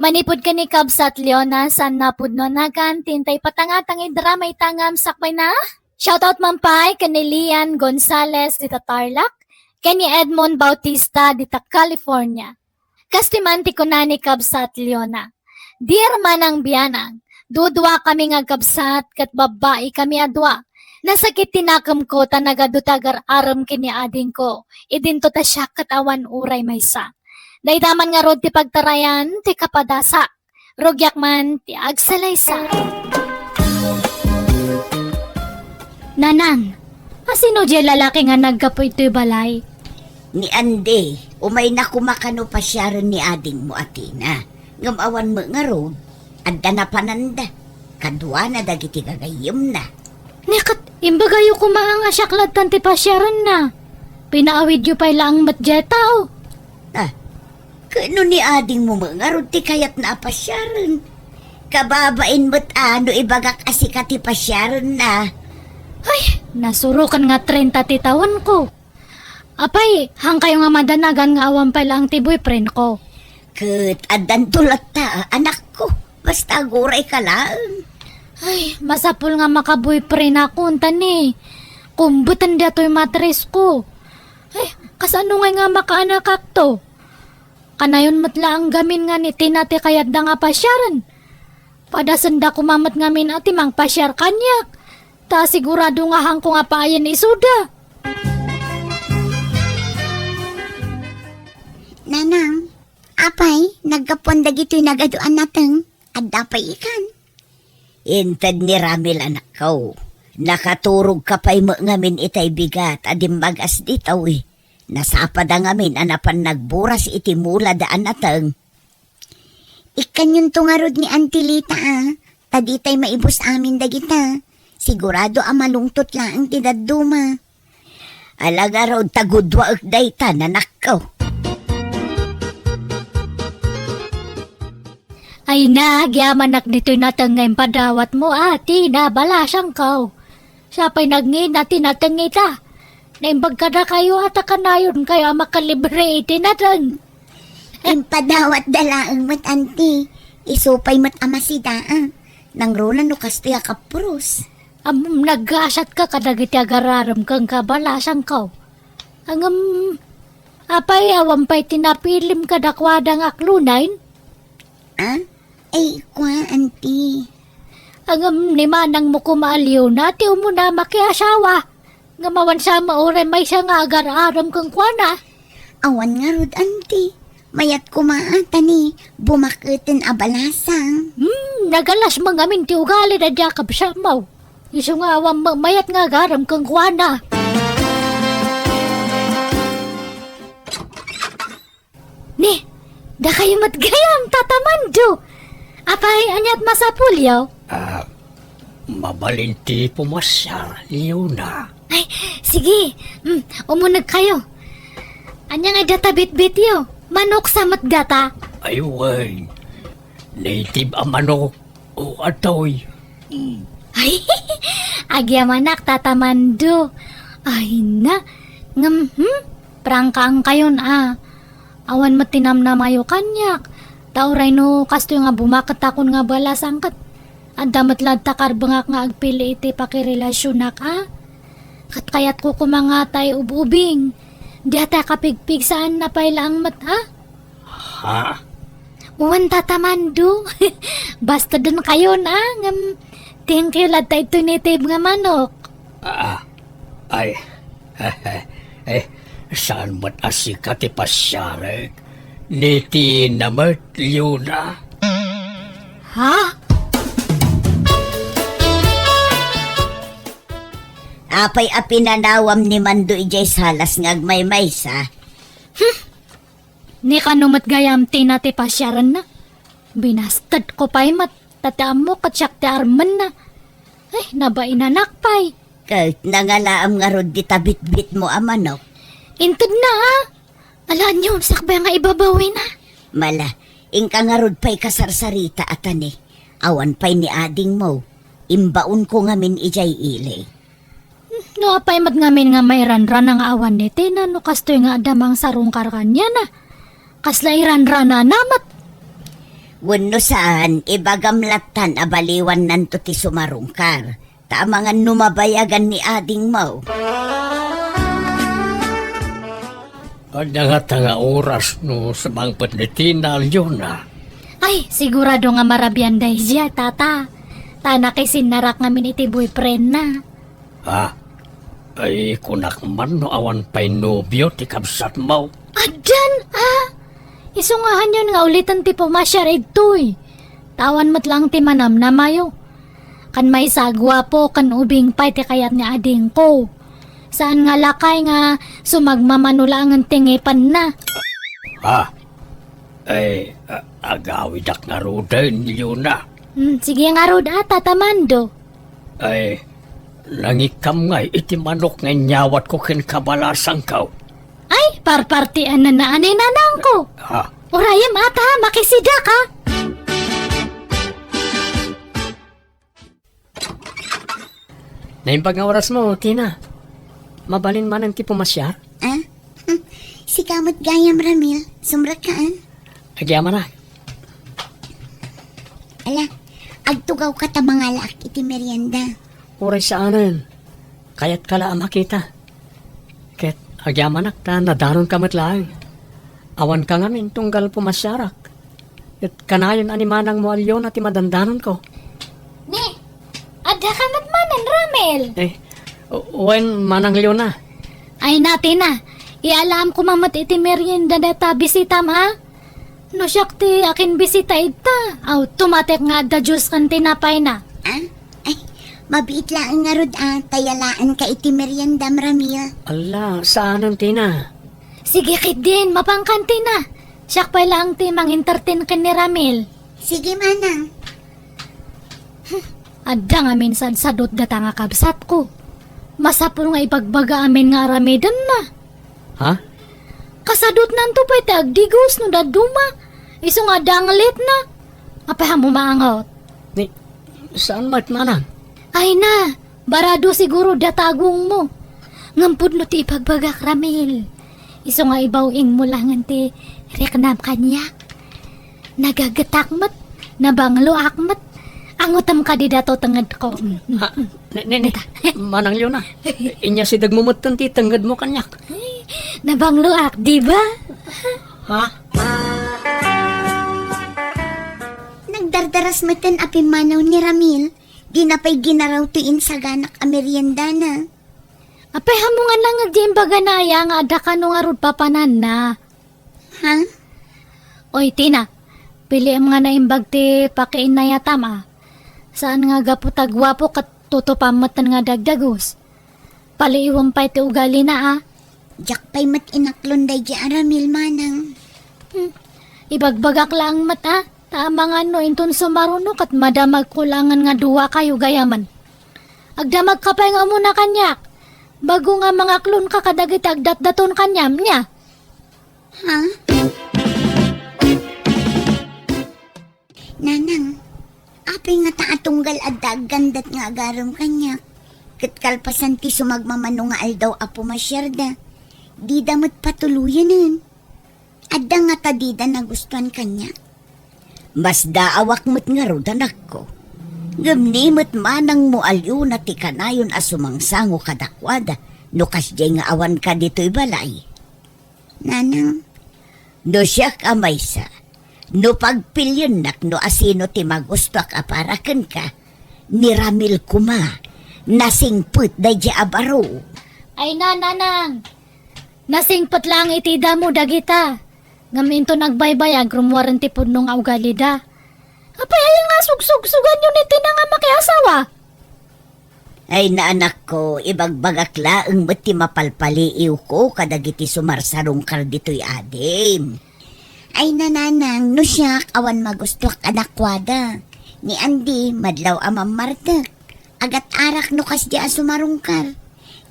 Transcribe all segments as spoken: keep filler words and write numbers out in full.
Manipud ken ni Kabsat Leona, saan napudno a nagan ti intay patangatang a drama ita ngem sakbayna. Shoutout man pay ken ni Lian Gonzalez dita Tarlac, ken ni Edmond Bautista dita California. Kastoy man ti kuna ni Kabsat Leona, "Dear Manang Bianang, dudua kami nga kabsat ket babbai kami a dua. Nasakit ti nakemko ta nagadu ti agar-arem ken ni adingko, idinto ta siak ket awan uray maysa. Dayta man ngarud ti pagtarayan ti kapadasak. Rugiak man ti agsalaysay." Nanang, asino diay lalaki nga naggapu itoy balay? Ni Andy, umayna koma kano pasiaren ni adingmo a Tina. Ngem awan met ngarud, adda napananda. Kaduana dagiti gagayyemna. Ni ket, imbagayo koma nga siak lattan ti pasiarenna. Pinaawidyo pay laeng met diay tao. Ah, ket no ni adingmo met ngarud ti kayatna a pasiaren, kababain met a no ibagak a sika ti pasiarenna. Ay, nasurokan nga trenta ti tawenko. Apay, haankayo nga madanagan nga awan pay laeng ti boyfriendko? Ket addanto latta, anakko. Basta agurayka laeng. Ay, masapul nga maka-boyfriendakon, ta ni kumbeten daytoy matrisko. Ay, kasano ngay nga makaanakakto? Kanayon met laeng gamin nga ni Tina ti kayatda nga pasiaren. Padasenda koma met ngamin a ti mangpasiar kaniak. Ta sigurado nga haanko nga paayen isuda. Nanang, apay, naggapuan dagitoy nagadu a nateng? Adda pay ikan? Inted ni Ramil, anakko. Nakaturogka pay met ngamin itay bigat a dimmag-as ditoy. Nasapada ngamin a napan nagburas iti mulada a nateng. Ikkanyonto ngarud ni Auntie Lita, a, ta ditay maibus amin dagita. Sigurado a malungtot laeng ti dadduma. Ala ngarud ta guduaek dayta, anakko. Ay, nagyamanak ditoy nateng nga impadawatmo, a, Tina, balasangko. Siak pay nagngina ti nateng ita. Naimbag kadakayo a ta kanayonkayo a makalibre iti nateng. Impadawatda laeng met, Auntie. Isu pay met a masida, a. Nangruna no kastoy a kapuros. Ammom, naggasatka kadagiti agar-arem ken kabalasangko. Ngem, apay, awan pay ti napilim kadakuada nga aklonay? A? Ay, kua, Auntie. Ngem ni manangmo koma a Leona ti umuna makiasawa. Ngem awan sa mauray maysa nga agar-arem kenkuana. Awan ngarud, Auntie. Mayat koma a ta ni bumaketen a balasang. Hmm, nagalas mo ngamin ti ugali daydi a kabsatmo. Isu nga awan met mayat nga agar-arem kenkuana. Ni, dakayo met gayam, Tata Mando. Apay, aniat masapulyo? A, mabalin ti pumasiar, Leona. Ay, sige. Mm, umunegkayo. Ania ngay data bitbityo? Manok sa met data? Ay, wen. Native a manok. O, atoy. Mm. Ay, agyamanak, Tata Mando. Ay na. Ngem, hmm? Prangkaankayon, a. Awan met ti namnamayo kaniak. Ta uray no kastoy nga bumaketakon nga balasang ket adda met latta karbengak nga agpili iti pakirelasionak, a. Ket kayatko koma nga tay ub-ubing. Dita kapigpigsaanna pay laeng met, a. Ha? Wen, Tata Mando. Basta denkayon, a, ngem thank you latta itoy native nga manok. A, ay, eh, saan met a sika ti pasiarek? Ni Tina met, Leona. Ha? Apay a pinanawam ni Mando idiay salas nga agmaymaysa? Hmm. Ni kano met gayam Tina ti pasiarenna? Binastedko pay met, ta ti ammok ket siak ti armenna. Ay, nabainanak pay. Ket nangalaam ngarud dita bitbitmo a manok? Intedna, a. Ala, aniom sakbay nga ibabawina? Mala, inka ngarud pay kasarsarita a tani. Awan pay ni adingmo. Imbaonko ngamin idiay ili. No apay met ngamin nga mairanrana nga awan ni Tina no kastoy nga adda mangsarungkar kaniana? Kasla iranranana met? Wenno saan, ibagam lattan a baliwannanto ti sumarungkar, ta amangan no mabayagan ni adingmo. Adda ngata nga oras no sumangpet ni Tina, Leona? Ay, sigurado nga marabian daydiay, tata. Ta nakisinnarak ngamin iti boyfriendna. Ha? Ay, kunak man no awan pay nobio ti kabsatmo. Addan, a? Isu nga hanyon nga uliten ti pumasiar igtoy. Ta awan met laeng ti manamnamayo. Kan maysa a guapo ken ubing pay ti kayat ni adingko. Saan nga lakay nga sumagmamano laengen ti ngipenna. Ha? Ay, a-, agawidak ngaruden, Leona. Hmm, sige ngarud, a, Tata Mando. Ay, nangikkam ngay iti manok nga inyawatko ken kabalasangko. Ay, parpartian na naan ni nanangko. Ha? Urayem, ata, makisidak, a. Naimbag nga orasmo, Tina. Mabalin manen ti pumasiar? Ah? Hmm. Sika met gayam, Ramil. Sumrekka, ah? Agyamanak. Ala, agtugawka ta mangalaak iti merienda. Uray saanen. Kayatka la a makita. Ket agyamanak ta nadanonka met laeng. Awanka ngamin tunggal pumasiarak. Ket kanayon a ni manangmo a Leona ti madandanonko. Ni, addaka met manen, Ramil? Eh, wen, Manang Leona. Ay, Tina, ialaam koma met iti merienda dayta bisitam, ha? No siak ti akinbisita ita, automatic nga adda juice ken tinapayna. Ah? Ay, mabiit laeng ngarud a, ta ialaanka iti meriendam, Ramil. Ala, saanen, Tina. Sige ketdin, mapankan, Tina. Siak pay laeng ti mang-entertain ken ni Ramil. Sige, manang. Adda ngamin sadsadot data nga kabsatko. Masapul nga ibagbaga amin nga aramidenna. Ha? Kasadotnanto pay ti agdigos no dadduma. Isu nga adda nga letna. Apay a maangot? Ni, saan met, manang? Ay na, barado siguro data agongmo. Ngem pudno ti ibagbagak, Ramil. Isu nga ibaw-ingmo laengen ti riknam kaniak. Nagagetak met, nabangloak met. Angotem kadi dato tengedko. Ha? Ne, ne, ne. Dita. Manang Leona, inyasidegmo metten ti tengedmo kaniak. Ay, nabangloak, di ba? Ha? Nagdardaras metten a pimmanaw ni Ramil. Dina pay ginaraw ti insaganak a meriendana. Apay, hamongan nangeg ti imbagana aya nga adda kano ngarud papananna? Ha? Oy, Tina, piliem nga naimbag ti pakiinnayatam, a. Saan nga gapu ta guapo ket tutupam metten nga dagdagus. Paliiwem pay ti ugalina, a. Diak pay met inaklon daydi a Ramil, manang. Hmm. Ibagbagak laeng met, a. Ta amangan no inton sumaruno ket madamagko laengen nga duakayo gayamen. Agdamagka pay nga umuna kaniak. Bago nga mangaklonka kadagiti agdatdaton kaniam, nia? Ha? Nanang, apay ngata a tunggal adda aggandat nga agarem kaniak? Ket kalpasan ti sumagmamano nga aldaw a pumasiarda, dida met patuloyenen. Adda ngata dida nagustuan kaniak? Masdaawak met ngarud, anakko. Ngem ni met manangmo a Leona ti kanayon a sumangsango kadakuada no kasdiay nga awanka ditoy balay. Nanang. No siak a maysa, no pagpiliennak no asino ti magustuak a para kenka, ni Ramil koma, nasingpet daydi a baro. Ay na, nanang. Nasingpet laeng iti damo dagita. Ngem inton agbaybayag, rummuaren ti pudno nga ugalida. Apay aya nga sugsugsuganyo ni Tina nga makiasawa? Ay, na, anakko, ibagbagak laeng met ti mapalpaliiwko kadagiti sumarsarungkar ditoy adim. Ay, na, nanang, no siak, awan magustuak kadakuada. Ni Andy, madlaw a mammartek. Agat-arak no kasdi a sumarungkar.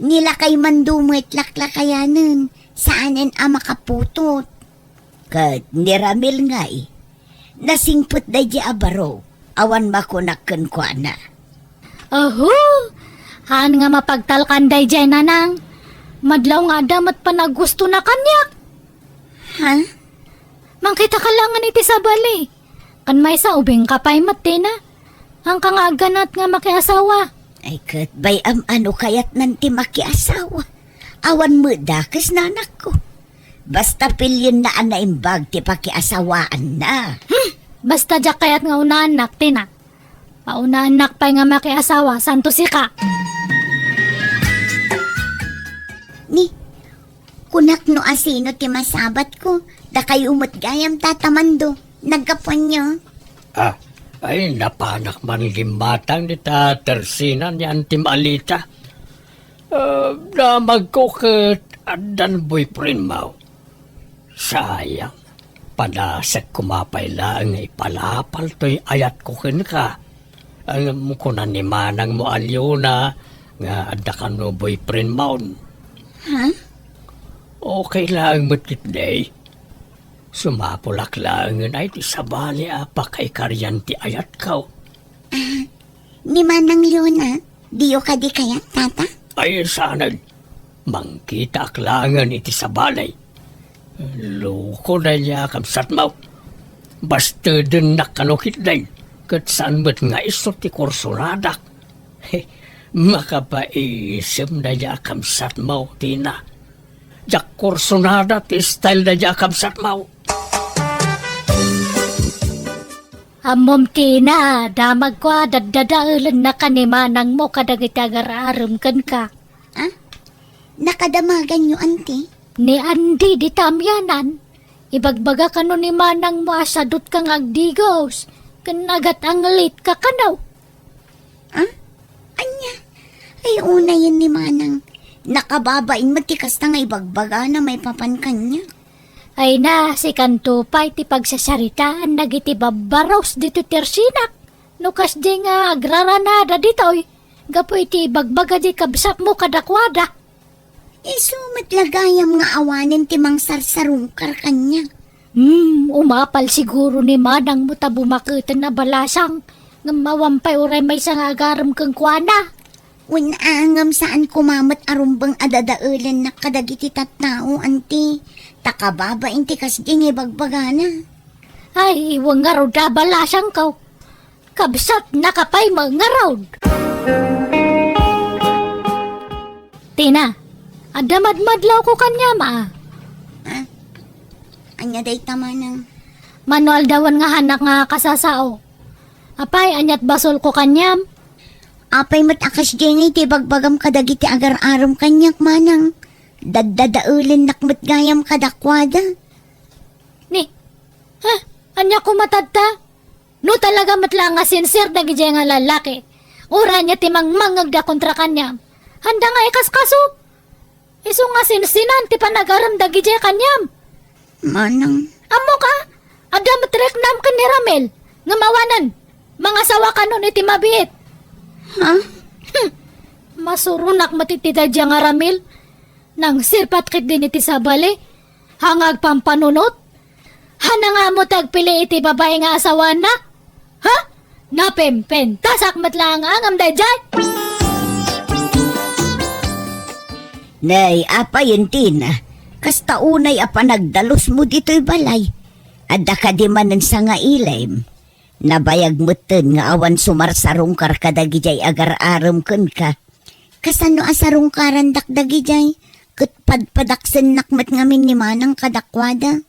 Ni lakay man dumet laklakayanen, saanen a makaputot. Ket ni Ramil ngay, nasingpet daydi a baro, awan makunak kenkuana. Aho! Haan nga mapagtalkan daydiay, nanang. Madlaw nga adda met panagustona kaniak. Ha? Mangkitaka laengen iti sabali. Kan maysa, ubingka pay met, Tina. Haanka nga agganat nga makiasawa. Ay, ket bay-am a no kayatnan ti makiasawa. Awan met dakes, nanakko. Basta pilienna a naimbag ti pakiasawaanna. Hmm! Basta diak kayat nga unaannak, Tina. Paunaannak pay nga makiasawa, santo sika. Ni, kunak no asino ti masabatko, dakayo met gayam, Tata Mando. Naggapuanyo? Ah, ay, napanak man gimmatang dita Tersina ni Auntie Malita. Ah, damagko ket addan boyfriend mo. Sayang, padasek koma pay laeng nga ipalapal toy ayatko kenka. Ngem kuna ni manangmo a Leona nga adda kano boyfriend mo. Ha? Okay laeng met ketdi. Sumapulak laengen ay ti sabali a pakaikarian ti ayatko. Ah, ni Manang Leona, diyo kadi kayat, Tata? Ay, saan? Mangkitaak laengen iti sabali. Loko daydiay a kabsatmo. Bastedennak kano ketdi, ket saan met nga isu ti kursonadak. Makapaisem daydiay a kabsatmo, Tina. Diak kursonada ti style daydiay a kabsatmo. Ammom, Tina, damagko a daddadaelennak ni manangmo kadagiti agar-arem kenka. Ah? Nakadamaganyo, Auntie? Ni Andy dita amianan, ibagbaga kano ni manangmo a sadutka nga agdigos, ken agat-anglitka kano. Ah? Ania? Ay, unayen ni manang. Nakababain met ti kasta nga ibagbagana maipapan kaniak. Ay na, sikanto pay ti pagsasaritaan dagiti babbaros ditoy Tersinak. No kasdi nga agraranada ditoy, gapu iti ibagbaga di kabsatmo kadakuada. Isu met la gayam nga awanen ti mangsarsarungkar kaniak. Hmm, umapal siguro ni manangmo ta bumaketen a balasang, ngem awan pay uray maysa nga agarem kenkuana. Wen a, ngem saan koma met a rumbeng a dadaelennak kadagiti tattao, Auntie, ta kababain ti kasdi nga ibagbagana. Ay, wen ngarud a balasangko. Kabsatnaka pay met ngarud. Tina, adda madmadlawko kaniam a. Ah? Ania dayta, manang? Mano aldawen nga haanak nga kasasao. Apay, aniat basolko kaniam? Apay met a kasdiay ti ibagbagam kadagiti agar-arem kaniak, manang. Daddadaelennak met gayam kadakuada. Ni, ha? Ania koma tatta? No talaga met la nga sincere dagidiay nga lallaki, uray ania ti mangmangngegda kontra kaniam, haanda nga ikaskaso. Isu nga sinsinan ti panagarem dagidiay kaniam. Manang. Ammoka, adda met riknam ken ni Ramil, ngem awanen, mangasawa kanon iti mabiit. Ha? Hmm. Masuronak met iti daydiay nga Ramil. Nangsirpat ketdin iti sabali. Haan nga agpampanunot? Haan nga ammo ti agpili iti babai nga asawaanna? Ha? Napempentasak met laeng ngem daydiay? Nay, apay, Tina? Kasta unay a panagdalusmo ditoy balay. Adda kadi manen sangailim? Nabayag metten nga awan sumarsarungkar kadagidiay agar-arem kenka. Kasano a sarungkarandak dagidiay? Ket padpadaksennak met ngamin ni manang kadakuada.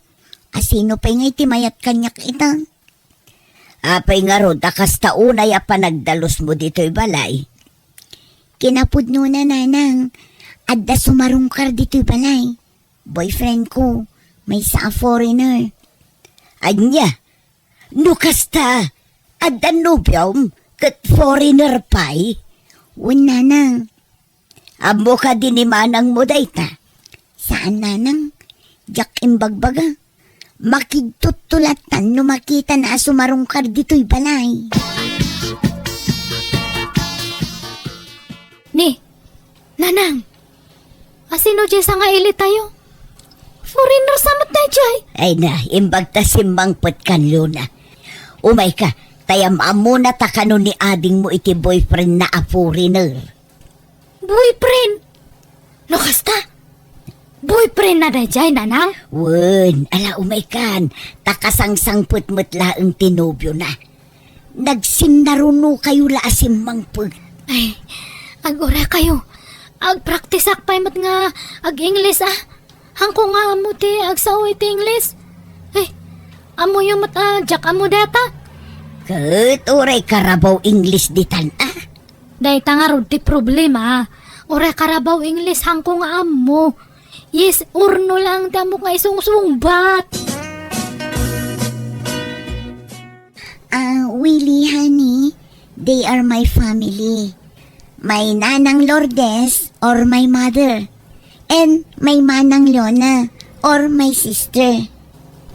Asino pay ngay ti mayat kaniak ita? Apay ngarud a kasta unay a panagdalusmo ditoy balay? Kinapudnona, nanang, adda sumarungkar ditoy balay. Boyfriend ko, maysa a foreigner. Ania? No kasta, adda nobiom ket foreigner pay? Wen, nanang. Ammo kadi ni manangmo dayta? Saan, nanang. Diak imbagbaga. Makigtutto lattan no makitana a sumarungkar ditoy balay. Ni, nanang, asino diay sangailitayo? Foreigner sa met daydiay. Ay na, imbag ta simmangpet kan Leona. Umayka, ta am-ammona ta kano ni adingmo iti boyfriendna a foreigner. Boyfriend? No kasta? Boyfriend na daydiay, nanang? Wen, ala umaykan, ta kasangsangpet met laeng ti nobiona. Nagsinnarunokayo la a simmangpet. Ay, ag-orakayo. Agpraktisak pay met nga ag-Ingles, a. Haanko nga ammo ti agsao iti Ingles. Ay, ammoyo met a diak ammo dayta. Ket uray karabaw Ingles ditan, a. Dayta ngarud ti problema. Uray karabaw Ingles, haanko nga ammo. Yes or no lang ti ammok nga isungsungbat. Ah, Willie, honey, they are my family. My Nanang Lourdes or my mother. And my Manang Leona or my sister.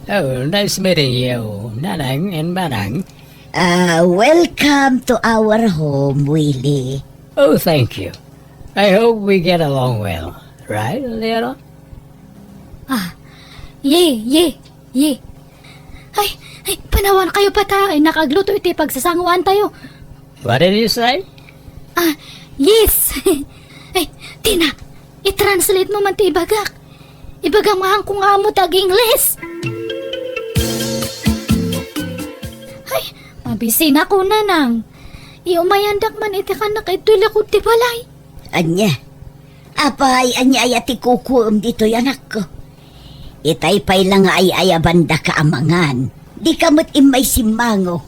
Oh, nice meeting you, Nanang and Manang. Ah, welcome to our home, Willie. Oh, thank you. I hope we get along well. Right, Leona? Ah, ye, ye, ye. Ay, ay, panawan kayo pa ta, ay, nakaagluto iti pagsasanguan tayo. What did you say? Ah, yes. Ay, Tina, i-translate mo man ti ibagak. Ibagam nga haanko nga ammo ti ag-Ingles. Ay, mabisinak, nanang. Iumayandak man iti kanak iti likod ti balay. Ania? Apay, ania aya ti kukuem ditoy, anakko? Itay pay la nga ay-ayabandaka a mangan. Dika met immay simmango.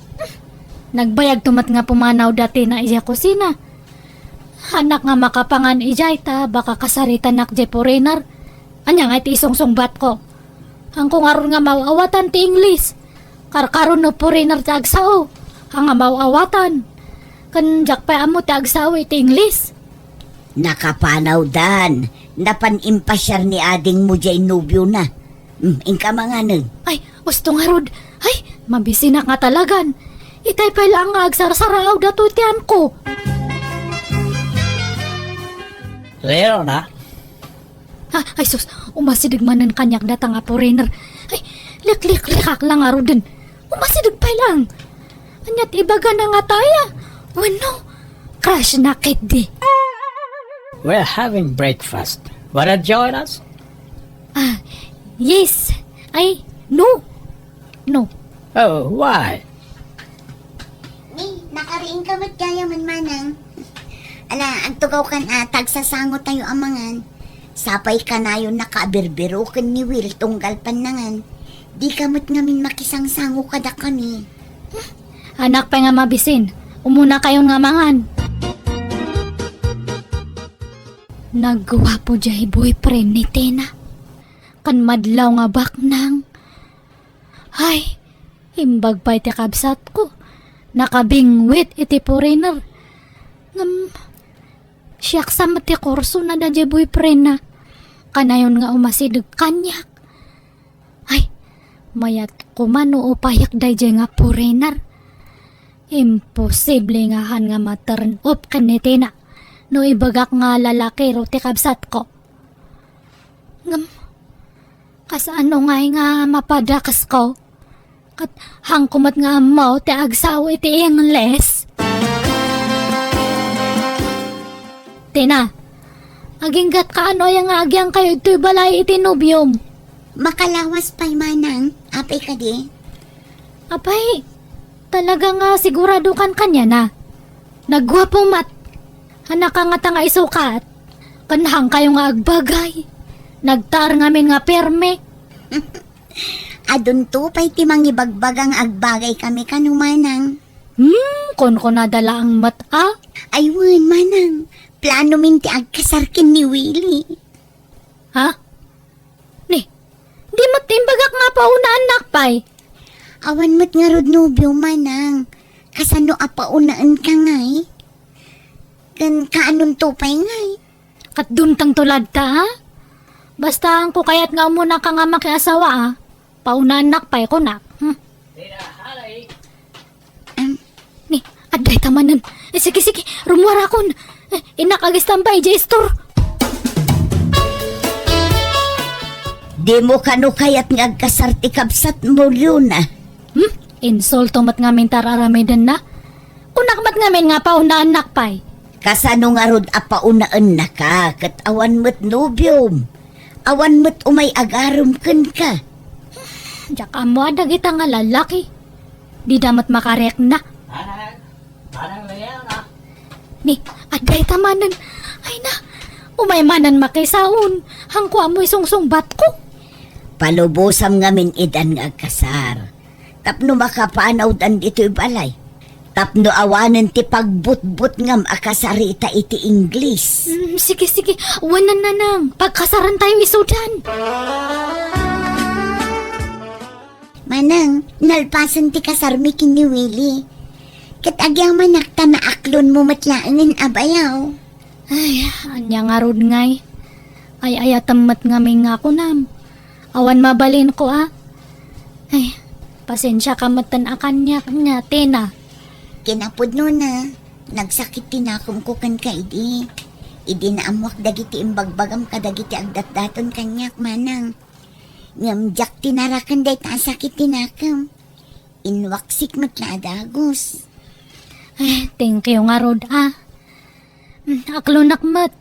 Nagbayagto met nga pumanaw dati na iya kusina. Haannak nga makapangan idiay ta baka kasaritanak diay foreigner. Ania nga iti isungsungbatko? Haanko ngarud nga maw-awatan ti Ingles. Karkaro no foreigner ti agsao, haan nga maw-awatan. Ken diak pay ammo ti agsao iti Ingles. Nakapanawdan, napan impasiar ni adingmo diay nobiona. Hmm, inka manganen. Ay, usto ngarud. Ay, mabisinak nga talagan. Itay pay laeng nga agsarsaraaw datoy ti haanko. Leona, Ha, ay sus, umasideg manen kaniak dayta nga foreigner. Ay, likliklikak la ngaruden. Umasideg pay laeng. Ania ti ibagana nga taya? Wenno, crush na ketdi. We're having breakfast. Wanna join us? Ah, yes. Ay, no. No. Oh, why? Ni, nakariingka met gayam, manang. Ala, agtugawkan a, ta agsasango tayo a mangan. Sapay kanayon nakaabirbiro ken ni Will tunggal pannangan. Dika met ngamin makisangsango kadakami. Haan pay nga mabisin. Umunakayon nga mangan. Nagguapo diay boyfriend ni Tina. Kan madlaw nga baknang. Ay, imbag pay ti kabsatko. Nakabingwit iti foreigner. Ngem, siak sa met ti kursona daydiay boyfriendna. Kanayon nga umasideg kaniak. Ay, mayat koma no upayak daydiay nga foreigner. Imposible nga haan nga ma-turn off ken ni Tina no ibagak nga lalakiro ti kabsatko. Ngem, kasano ngay nga mapadakes ko? Ket haanko met nga ammo ti agsao iti Ingles. Tina, aginggatka no aya nga agyangkayo ditoy balay iti nobiom? Makalawas pay manang, apay kadi? Apay, talaga nga sigurado kan kaniana? Nagguapo met. Haanka ngata nga isukat. Ken haankayo nga agbagay. Nagtaar ngamin nga perme. Adunto pay ti mangibagbaga nga agbagay kami kano manang. Hmm, kunkunada laeng met a. Ay wen, manang. Planomin ti agkasar ken ni Willie. Ha? Ni, di met imbagak nga paunaannak pay. Awan met ngarud nobio, manang. Kasano a paunaenka ngay? Ken kaanonto pay ngay? Ket dumtengto latta, ha? Basta haanko kayat nga umunaka nga makiasawa, a. Paunaannak pay, kunak. Hmm. Ni, adda ita manen. Eh, sige, sige, rumuarakon. Eh, innak agistambay idiay istor. Dimo kano kayat nga agkasar ti kabsatmo, Leona? Hmm? Insulto met ngamin ti ar-aramidenna. Kunak met ngamin nga paunaannak pay. Kasano ngarud a paunaennaka ket awan met nobiom? Awan met umay agarem kenka. Diak ammo a dagita nga lalaki. Dida met makarekna. Manang, Manang Leona. Ni, adda ita manen. Ay na, umay manen makisaon. Hanko ammo isungsungbatko. Palubosam ngamin idan nga agkasar. Tapno makapanawdan ditoy balay. Tapno awanen ti pagbutbutngam a kasarita iti Ingles. Mm, sige, sige. Wanan, Nanang. Pagkasaran tayo isudan. Manang, nalpasen ti kasarmi ken ni Willie. Ket agyamanak ta naaklonmo met laengen a bayaw. Ay, ania ngarud ngay? Ay-ayatem met ngamin nga kunam. Awan mabalinko a. Ay, pasensiaka metten a kaniak nia, Tina. Kinapudnona, nagsakit ti nakemko kenka idi. Idi naammoak dagiti imbagbagam kadagiti agdatdaton kaniak, Manang. Ngem diak tinaraken dayta a sakit ti nakem. Inwaksik met la a dagus. Ay, thank you ngarud a. Mm, aklonak met.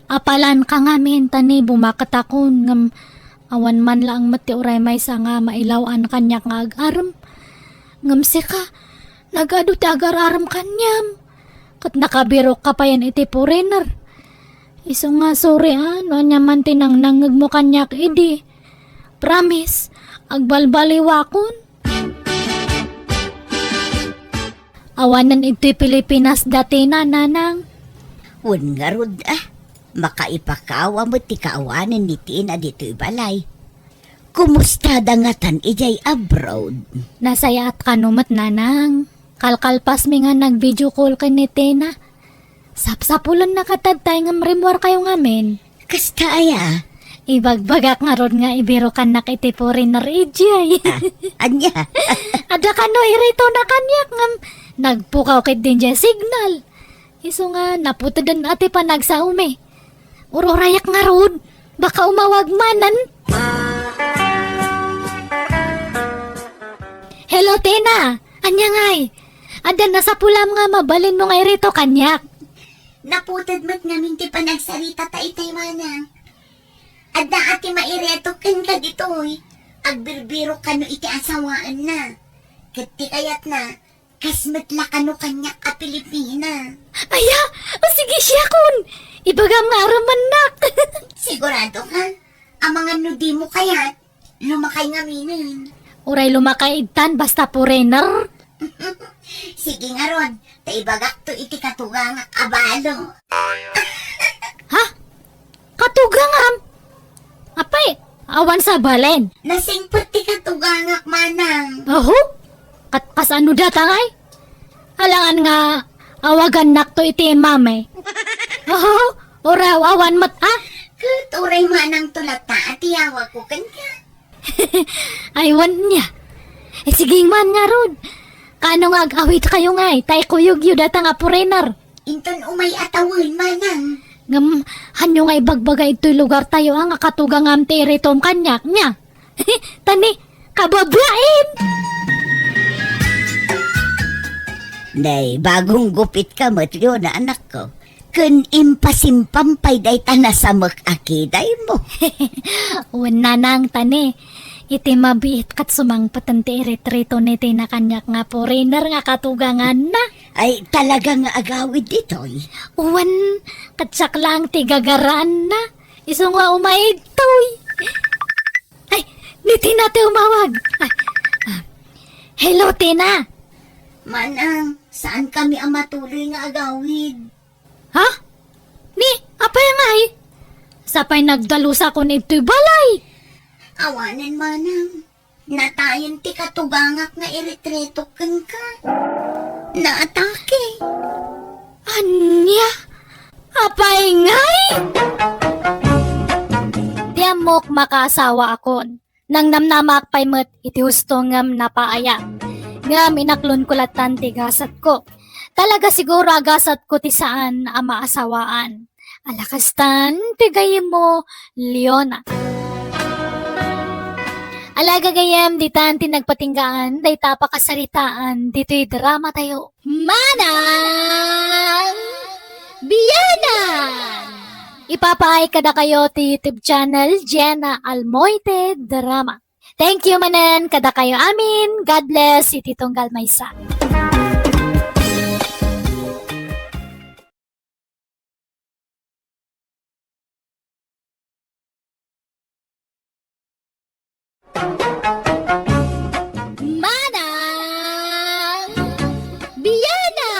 Apalanka ngamin ta ni bumaketakon, ngem awan man laeng met ti uray maysa nga mailaw-an kaniak nga agarem. Ngem sika, nagadu ti agar-arem kaniam. Ket nakabirokka payen iti foreigner. Isu nga sorry a, no ania man ti nangnangngegmo kaniak idi. Promise, agbalbaliwakon. Awanen iti Pilipinas dati na, Nanang. Wen ngarud a, makaipakawa met ti kaawanen ni Tina ditoy balay. Kumustada ngatan idiay abroad? Nasayaat kano met, Nanang. Kalkalpasmi nga nag-video call ken ni Tina. Sapsapulenna katad tay ngem rimmuarkayo ngamin. Kasta aya? Ibagbagak ngarud nga ibirokannak iti foreigner idiay. Ah, ania? Adda kano iritona kaniak ngem nagpukaw ketdi idiay signal. Isu nga naputeden a ti panagsaomi. Ururayak ngarud, baka umawag manen. Hello, Tina! Ania ngay? Adda nasapulam nga mabalinmo nga irito kaniak. Naputed met ngamin ti panagsarita ta itay, Manang. Adda a ti maireto kenka ditoy. Agbirbirok kano iti asawaenna. Ket ti kayatna, kas met la kano kaniak a Pilipina. Aya! O sige, siakon! Ibagam nga arammannak! Sigurado ka? Amangan no dimo kayat, lumakay ngaminen. Uray lumakay ittan, basta foreigner. Sige ngarud, ta ibagakto iti katugangak a balo. Ha? Katugangam? Apay, awan sabalen. Nasingpet ti katugangak, Manang. Aho? Kat-, kasano data ngay? Alangan nga awagannakto iti mami. Aho? Uraw, awan met, ha? Ket uray Manang to latta a ti awagko kenka. Ay, wen nia. Eh, sige man ngarud. Kaano nga ag-awidkayo ngay, tay kuyogyo data nga foreigner? Inton umay a tawen, Manang. Ngem, hanyo nga ibagbaga itoy lugartayo a nga katugangam ti iritom kaniak, nia? Tani, kababain! Nay, bagong gupitka met, Leona, anakko. Ken impasimpam pay dayta nasamek a kidaymo. Wen, Nanang, tani, iti mabiit ket sumangpeten ti iritritona ti na kaniak nga foreigner nga katuganganna. Ay, talaga nga agawid ditoy. Wen, ket siak laeng ti gagaraanna. Isu nga umay ditoy. Ay, ni Tina ti umawag. Ah, ah. Hello, Tina. Manang, saankami a matuloy nga agawid. Ha? Ni, apay ngay? Sapay nagdalusakon itoy balay. Awanen, Manang. Natayen ti katugangak nga iritretok kenka. Naatake. Ania? Apay ngay? Ti ammok, makaasawaakon. Nangnamnamaak pay met iti husto ngem napaaya. Ngem inaklonko lattan ti gasatko. Talaga siguro a gasatko ti saan a maasawaan. Ala kastan ti gayyemmo, Leona. Ala gagayyem, ditan ti nagpatinggaan dayta a pakasaritaan ditoy dramatayo. Manang Biyanan! Ipapaay kadakayo ti YouTube channel, Jenna Almoite Drama. Thank you manen kadakayo amin. God bless iti tunggal maysa. Manang Biana!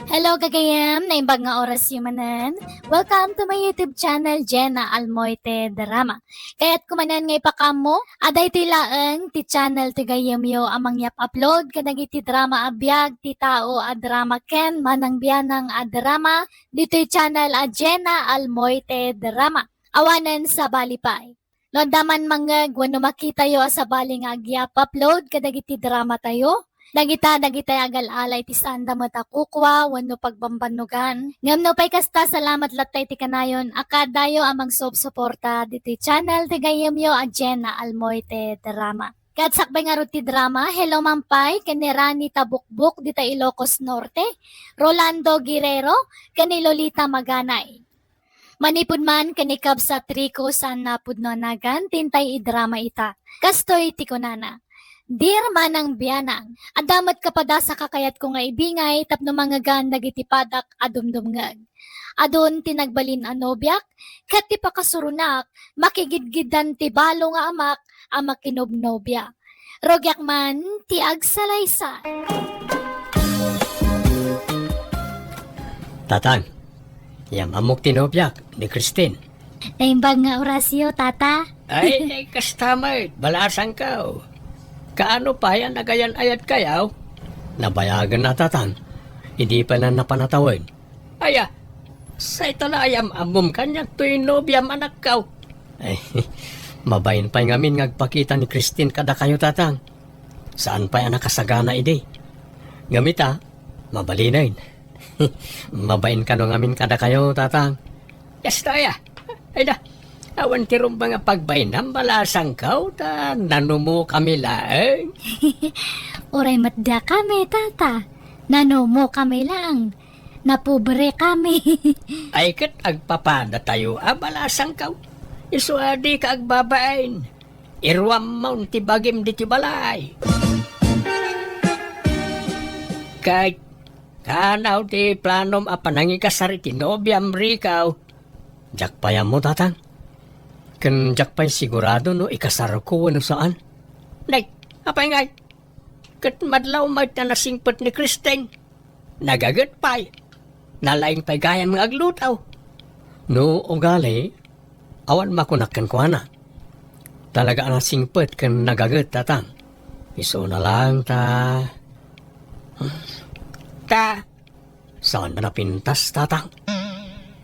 Hello, gagayem! Naimbag nga oras yu manen. Welcome to my YouTube channel, Jenna Almoite Drama. Kayatko manen nga ipakaammo, adaytoy laeng ti channel ti gayyemyo a mangyap-upload kadagiti drama a biag ti tao a drama ken manang bianang a drama ditoy channel a Jenna Almoite Drama. Awanen sabali pay. No adda man mangngeg wenno makitayo a sabali nga agyap-upload kadagiti dramatayo, dagita dagitay agal-ala iti saanda met a kukua wenno pagbambannogan. Ngem nupay kasta, salamat latta iti kanayon a kaadayo a magsupsuporta ditoy channel ti gayyemyo a Jenna Almoite Drama. Ket sakbay ngarud ti drama, hello man pay ken ni Rani Tabukbok dita Ilocos Norte, Rolando Guerrero, ken ni Lolita Maganay. Manipud man ken ni Kabsat Rico saan napudno a nagan ti intay idrama ita. Kastoy ti kunana, "Dear Manang Bianang, adda met kapadasa kakayatko nga ibingay tapno mangngegan dagiti padak a dumdumngeg. Adun ti nagbalin a nobiak, ket ti pakasuronak, makigidgiddan ti balo nga amak a makinobnobia. Rugiak man ti agsalaysay." Tatang, yam-ammok ti nobiak, ni Christine. Naimbag nga orasyo, Tata. Ay, ay, kasta met, balasangko. Kaano pay a nagayan-ayatkayo? Nabayagen a, Tatang. Idi pay la napan a tawen. Aya, sayta la a yam-ammom kaniak toy nobiam, anakko. Ay, mabain pay ngamin nga agpakita ni Christine kadakayo, Tatang. Saan pay a nakasagana idi. Ngem ita, mabalinen. Mabain kano ngamin kadakayo, Tatang. Kasta aya. Ay da, awan ti rumbeng a pagbainam, balasangko, ta nanumokami laeng. Uray met dakami, Tata. Nanumokami laeng. Napobrekami. Ay ket agpapadatayo a, balasangko. Isu a dika agbabain. Iruammon ti bagim ditoy balay. Ket kaano ti planom a panangikasar iti nobiam, Rico? Diak pay ammo, Tatang. Ken diak pay sigurado no ikasarko wenno saan. Nay, apay ngay? Ket madlaw met a nasingpet ni Christine. Nagaget pay. Nalaing pay gayam nga agluto. No ugali, awan makunak kenkuana. Talaga a nasingpet ken nagaget, Tatang. Isuna laeng ta. Ta, saan a napintas, Tatang?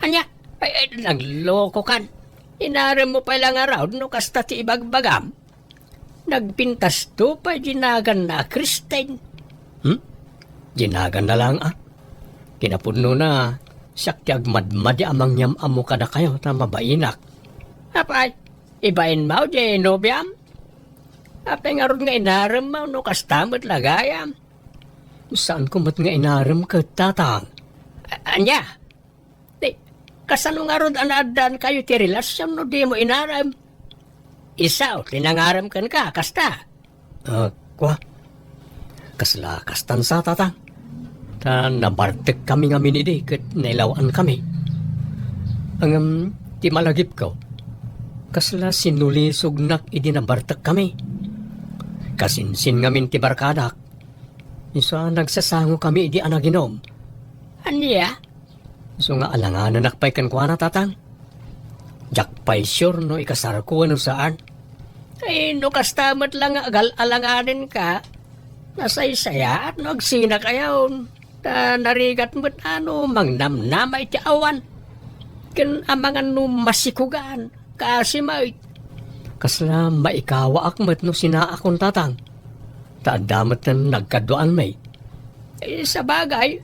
Ania? Ay, ay, naglokokan. Inaremmo pay la ngarud no kasta ti ibagbagam. Nagpintasto pay dinaganna a Christine. Hmm? Dinaganna laeng a. Kinapudnona, siak ti agmadmadi a mangyam-ammo kadakayo ta mabainak. Apay, ibainmo diay nobiam? Apay ngarud nga inaremmo no kasta met la gayam? Saanko met nga inarem ket, Tatang. A-, ania? Ti, kasano ngarud a naaddaankayo ti relasion no dimo inarem? Isu ti nangarem kenka, kasta? Ah, kua. Kasla kastan sa, Tatang. Ta nabartekkami ngamin idi ket nailawaankami. Ngem ti malagipko, kasla sinulisognak idi nabartekkami. Kasinsin ngamin ti barkadak. Isu a nagsasangokami idi a naginom. Ania? Isu nga alanganenak pay kenkuana, Tatang. Diak pay sure no ikasarko wenno saan. Ay, no kasta met la nga agal-alanganenka, nasaysayaat no agsinakayon. Ta narigat met a no mangnamnama iti awan. Ken amangan no masikugan. Kaasi met. Kasla maikawaak met no sinaakon, Tatang. Ta adda met nagkaduaanmi. Eh, sabagay,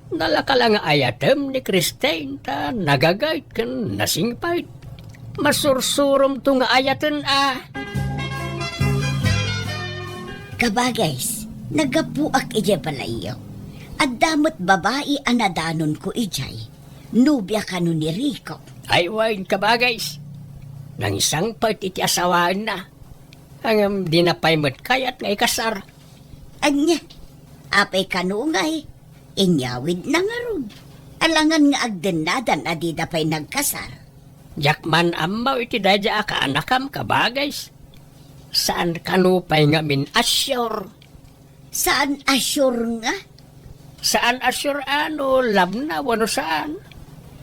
nalaka la nga ayatem ni Christine ta nagagayt ken nasingpet. Masursuromto nga ayaten a. Kabagis, naggapuak idiay balayyo. Adda met babai a nadanonko idiay. Nobia kano ni Rico. Ay, wen, kabagays. Nangsangpet iti asawaenna. Ngem dina pay met kayat nga ikasar. Ania? Apay kano ngay? Inyawidna ngarud. Alangan nga agdennadan a dida pay nagkasar. Diak man ammo iti daydiay a kaanakam, kabagays. Saan kano pay ngamin a sure? Saan a sure nga? Saan a sure a no love na wenno saan.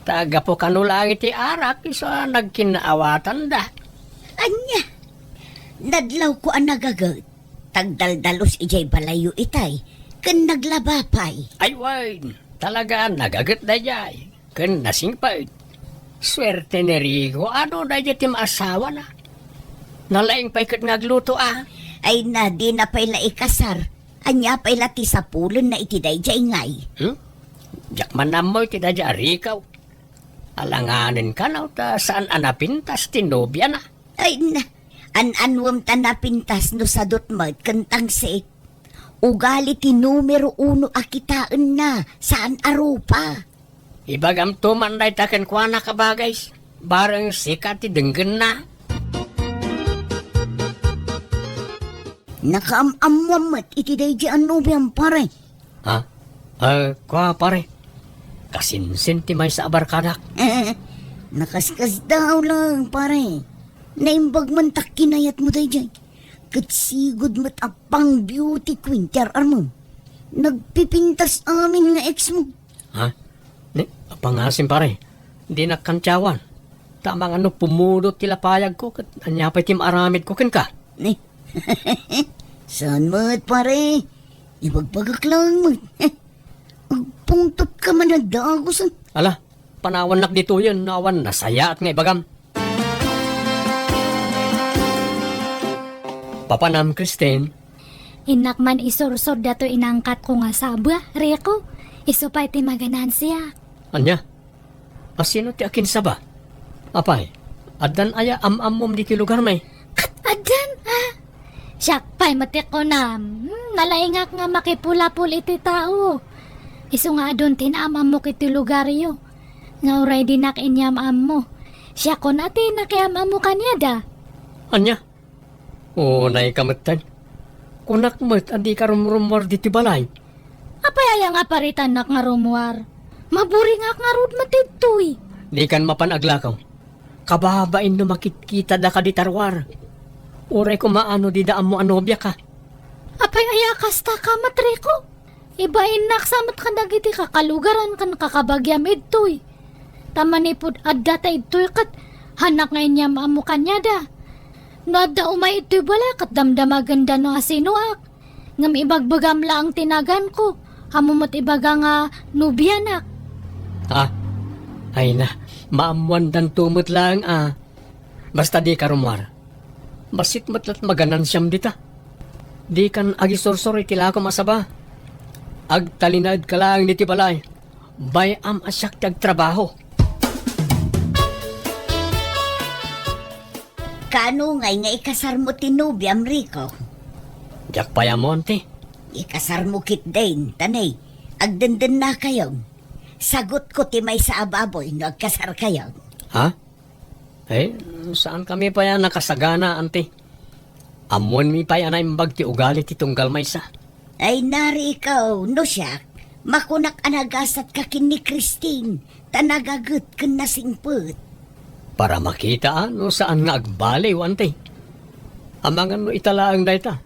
Ta gapu kano laeng iti arak, isu a nagkinnaawatanda. Ania? Nadlawko a nagaget. Tagdaldalus idiay balayyo itay, ken naglaba pay. Ay, wen, talaga, nagaget daydiay. Ken nasingpet. Suerte ni Rico, ano daydiay ti maasawana? Nalaing pay ket nga agluto, a? Ay na, dina pay la ikasar. Ania pay la ti sapulenna iti daydiay ngay? Hmm? Diak man ammo iti daydiay a Rico. Alanganen kano ta saan a napintas ti nobiana. Ay na, an-anwem ta napintas no sadut met ken tangsit. Ugali ti numero uno a kitaenna, saan a rupa. Ibagamto man dayta kenkuana, kabagays. Bareng sika ti denggenna. Nakaam-ammoam met iti daydiay a nobiam, pare. Ha? Eh, kua, pare. Kasinsin ti maysa a barkadak. Nakaskasdaaw lang, pare. Naimbag man ta kinayatmo daydiay. Ket sigud met a pang beauty queen ti ar-armem. Nagpipintas amin nga ex mo. Ha? Ni, apangasim, pare. Dinak kantiawan. Ta amangan no pumudot ti lapayagko, ket ania pay ti maaramidko kenka? Ni, saan met, pare? Ibagbagak lang met. Agpungtot ka man a dagus, ah. Ala, panawannak ditoyen no awan nasayaat nga ibagam. Papanam, Christine? Innak man isursor dato inangkatko nga saba, Rico. Isu pay ti maganansiak. Ania? A, sino ti akinsaba? Apay, addan aya am-ammom ditoy lugarmi? Kat addan, a? Siak pay met ti kunam. Hmm, nalaingak nga makipulapol iti tao. Isu nga adun ti naam-ammok iti lugaryo. Nga uray dinak inyam-ammo. Siakon a ti nakiam-ammo kaniada. Ania? Unayka metten. Kunak met a dika rumrummuar ditoy balay. Apay aya nga paritannak nga rummuar? Maburingak ngarud met ditoy. Dikan mapan aglakaw. Kababain no makitkitada kadi ta ruar. Uray koma no dida ammo a nobiaka. Apay aya kasta ka, Matriko? Ibainnak sa met kadagiti kakalugaran ken kakabagiam idtoy. Ta manipud adda ta idtoy ket hanak nga inyam-ammo kaniada. No adda umay idtoy balay ket damdamagenda no asinoak. Ngem ibagbagam laeng ti naganko, ammo met ibaga nga nobianak. Ah, ay na, maammoandanto met laeng a. Basta dika rummuar. Bassit met la't maganansiam dita. Dikan agisursor iti lakom a saba. Agtalinaedka laeng ditoy balay. Bay-am a siak ti agtrabaho. Kaano ngay nga ikasarmo ti nobiam, Rico? Diak pay ammo, anti. Ikasarmo ketdin, ta ne, agdendennakayo. Sagutko ti maysa a baboy no agkasarkayo. Ha? Eh, saankami pay a nakasagana, anti. Ammoenmi pay a naimbag ti ugali ti tunggal maysa. Ay, nari ikaw, no siak, makunak a nagasatka ken ni Christine, ta nagaget ken nasingpet. Para makita, a, no saan nga agbaliw, anti. Amangan no ita laeng dayta.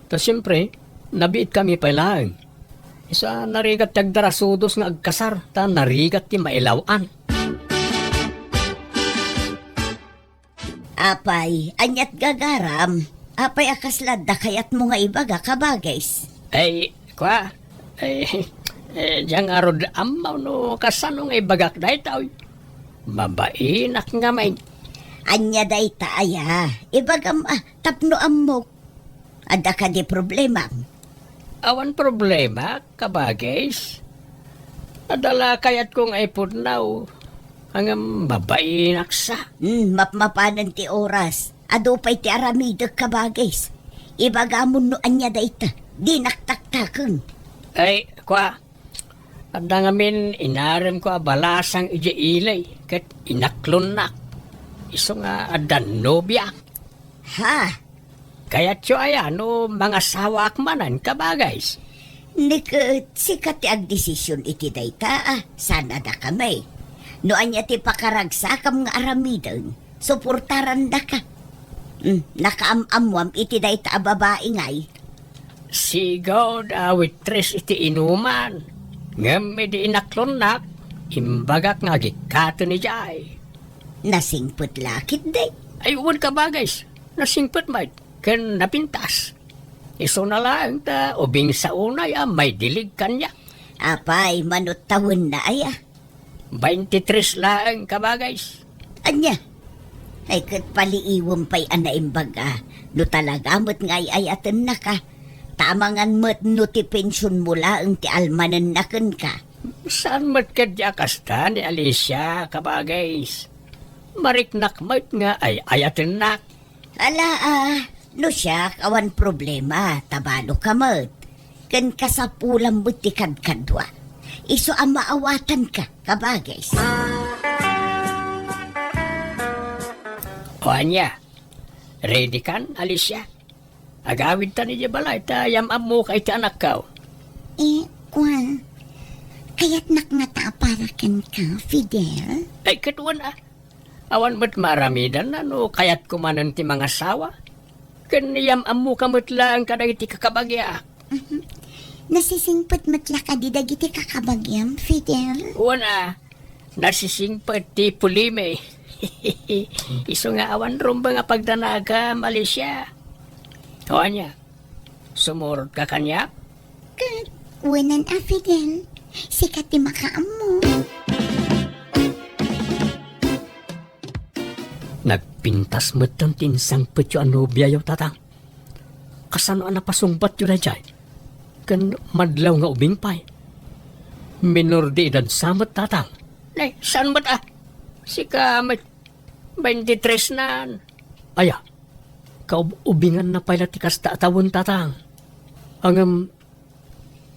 Ta siempre, nabiitkami pay laeng. Isu a narigat ti agdarasudos nga agkasar, ta narigat ti mailaw-an. Apay, aniat gagaram? Apay a kasla adda kayatmo nga ibaga, kabagis? Ay, kua, ay, eh, diak ngarud ammo no kasano nga ibagak dayta, oy. Mabainak ngamin. Ania dayta aya? Ibagam a, tapno ammok. Adda kadi problema? Awan problema, kabagis. Adda la kayatko nga ipudnaw. Ngem mabainak sa. Hmm, mapmapanen ti oras. Adu pay ti aramidek, kabagis. Ibagamon no ania dayta. Dinak taktaken. Ay, kua. Adda ngamin inaremko a balasang idiay ili ket inaklonnak. Isu nga adda nobiak. Ha? Kayatyo aya no mangasawaak manen, kabagays? Ni ket sika ti agdesision iti dayta, a, saan a dakami. No ania ti pakaragsakam nga aramiden, suportarandaka. Hmm, nakaam-ammoam iti dayta a babai ngay. Sigud a waitress iti inuman. Ngem idi inaklonnak, imbagak nga agikkaten idiay. Nasingpet la ketdi? Ay, wen, kabagays. Nasingpet met ken napintas. Isuna laeng ta ubing sa unay a maidilig kaniak. Apay, mano ti tawenna aya? Baintitres laeng, kabagays. Ania? Ay, ket paliiwem pay a naimbag a no talaga met nga ay-ayatennaka. Ta amangan met no ti pensionmo laeng ti almanenna kenka. Saan met ketdi a kasta ni Alicia, kabagays. Mariknak met nga ay-ayatennak. Ala, a, no siak, awan problema, ta baloka met. Ken kasapulam met ti kadkadua. Isu a maawatanka, kabagays. O ania, ready kan, Alicia? Agawidtan idiay balay ta yam-ammoka iti anakko. Eh, kua, kayatnak ngata a para kenka, Fidel? Ay, ket wen a. Awan met maaramidanna no kayatko manen ti mangasawa. Ken yam-ammoka met laeng kadagiti kakabagiak. Mhm. Nasisingpet met la kadi dagiti kakabagiam, Fidel? Wen a, nasisingpet ti pulimi. Isu nga awan rumbeng a pagdanagam, Alicia. O ania, sumurotka kaniak? Ket, wenan a Fidel, sika ti makaammo. Nagpintas metten ti insangpetyo a nobiayo, Tatang. Kasano a napasungbatyo daydiay? Ken madlaw nga ubing pay. Minor de edad sa met, Tatang. Nay, saan met a? Sika met baintitres nan. Aya, kaub-ubinganna pay la ti kasta a tawen, Tatang. Ngem,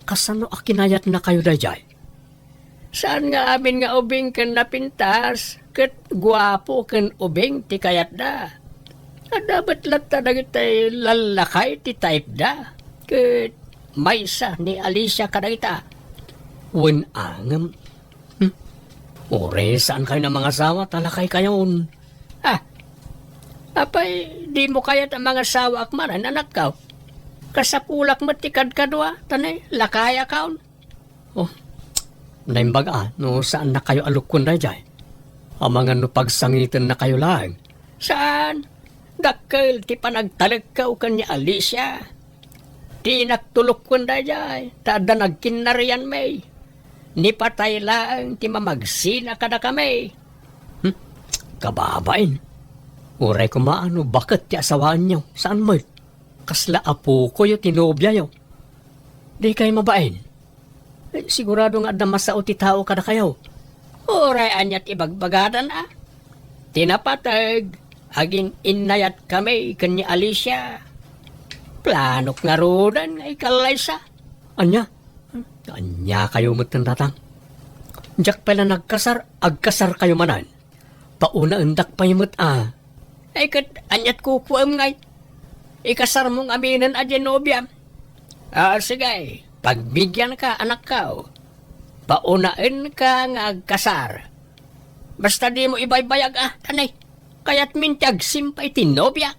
kasano a kinayatnakayo daydiay? Saan nga amin nga ubing ken napintas, ket guapo ken ubing ti kayatda. Adda met latta dagiti lallakay ti typeda, ket maysa ni Alicia kadagita. Wen a ngem, hmm, uray saankayon a mangasawa ta lakaykayon. Ah, apay, dimo kayat a mangasawaak manen, anakko? Kasapulak met ti kadkadua, ta ne, lakayakon. Oh, naimbag a, no saannakayo a lukkuen daydiay. Amangan no pagsangitennakayo laeng. Saan? Dakkel ti panagtalekko ken ni Alicia. Dinak to lukkuen daydiay, ta adda nagkinnarianmi. Ni patay laeng ti mamagsina kadakami. Hmm? Kababain. Uray koma a no baket ti asawaenyo, saan met? Kasla apokoyo ti nobiayo. Dikay mabain. Eh, sigurado nga adda masao ti tao kadakayo. Uray ania ti ibagbagadan a. Ti napateg, agin-innayatkami ken ni Alicia. Planok ngaruden nga ikallaysa. Ania? Aniakayo metten, Tatang? Diak pay la nagkasar, agkasarkayo manen. Paunaendak pay met a. Ay, ket aniat kukuem ngay? Ikasarmo ngaminen a diay nobiam. Ah, sige, pagbigianka, anakko. Paunaenka nga agkasar. Basta dimo ibaybayag a, tanay. Kayatmin ti agsimpa iti nobia.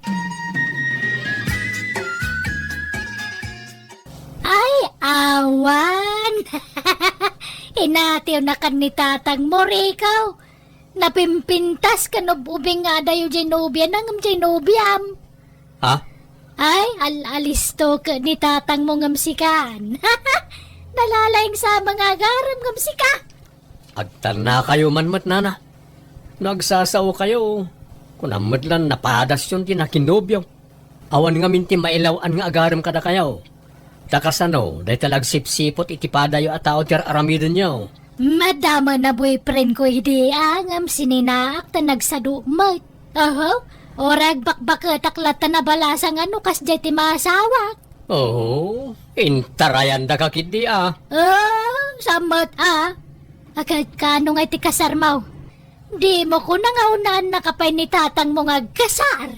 Ay, awan! Inatiwnakan ni tatangmo, Rico. Napimpintas ken ub-ubing nga adayo diay nobiana ngem diay nobiam. Ha? Ay, al-, alisto ket ni tatangmo ngem sikan. Nalalaing sa mga agarem ngem sika. Agtalnakayo man met, nana. No agsasaokayo, kunam met lan napadasyon ti nakinobio. Awan ngamin ti mailaw-an nga agarem kadakayo. Ta kasano, dayta la agsipsipot iti padayo a tao ti ar-aramidenyo? Madama na boyfriend ko idi, a, ngem sininaak ta nagsadu met. Oho, uray agbakbaketak latta nabalasang a no kasdiay ti maasawak. Oh, intarayandaka ketdi a. Oh, samot a. Agkano ngay ti kasarmo? Dimo kuna nga unaennaka pay ni tatangmo nga agkasar?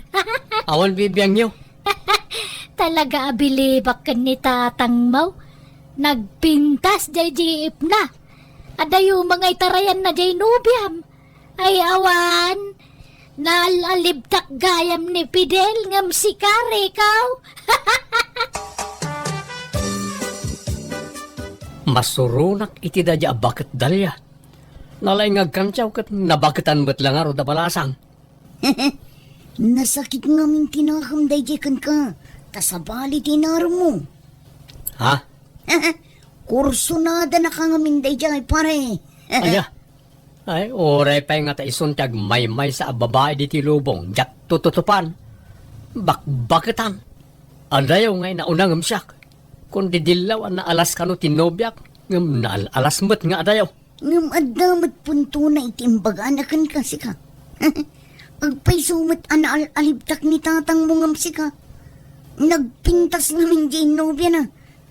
Awan bibiangyo. Talaga a bilibak ken ni tatangmo. Nagpintas jay jeepna. Adayo nga itarayanna jay nobiam. Ay, awan. Naal-alibtak gayam ni Fidel ngem sika, Rico. Masuronak iti daydiay a baket, Dalia. Nalaing nga agkantiaw ket nabaketan met la ngarud a balasang. Nasakit ngamin ti nakem daydiay kenka, ta sabali ti inaremmo. Ha? Kursonadanaka ngamin daydiay, pare. Ania? Ay, uray pay nga ta isun ti agmaymaysa a babai ditoy lubong, diak tututupan. Bakbaketan. Adayo nga inauna ngem siak. Kundi dillaw a naalas kano ti nobiak, ngem naal-alas met nga adayo. Ngem adda met puntona iti imbagana kenka, sika. Agpayso met a naal-alibtak ni tatangmo ngem sika. Nagpintas ngamin diay nobiana.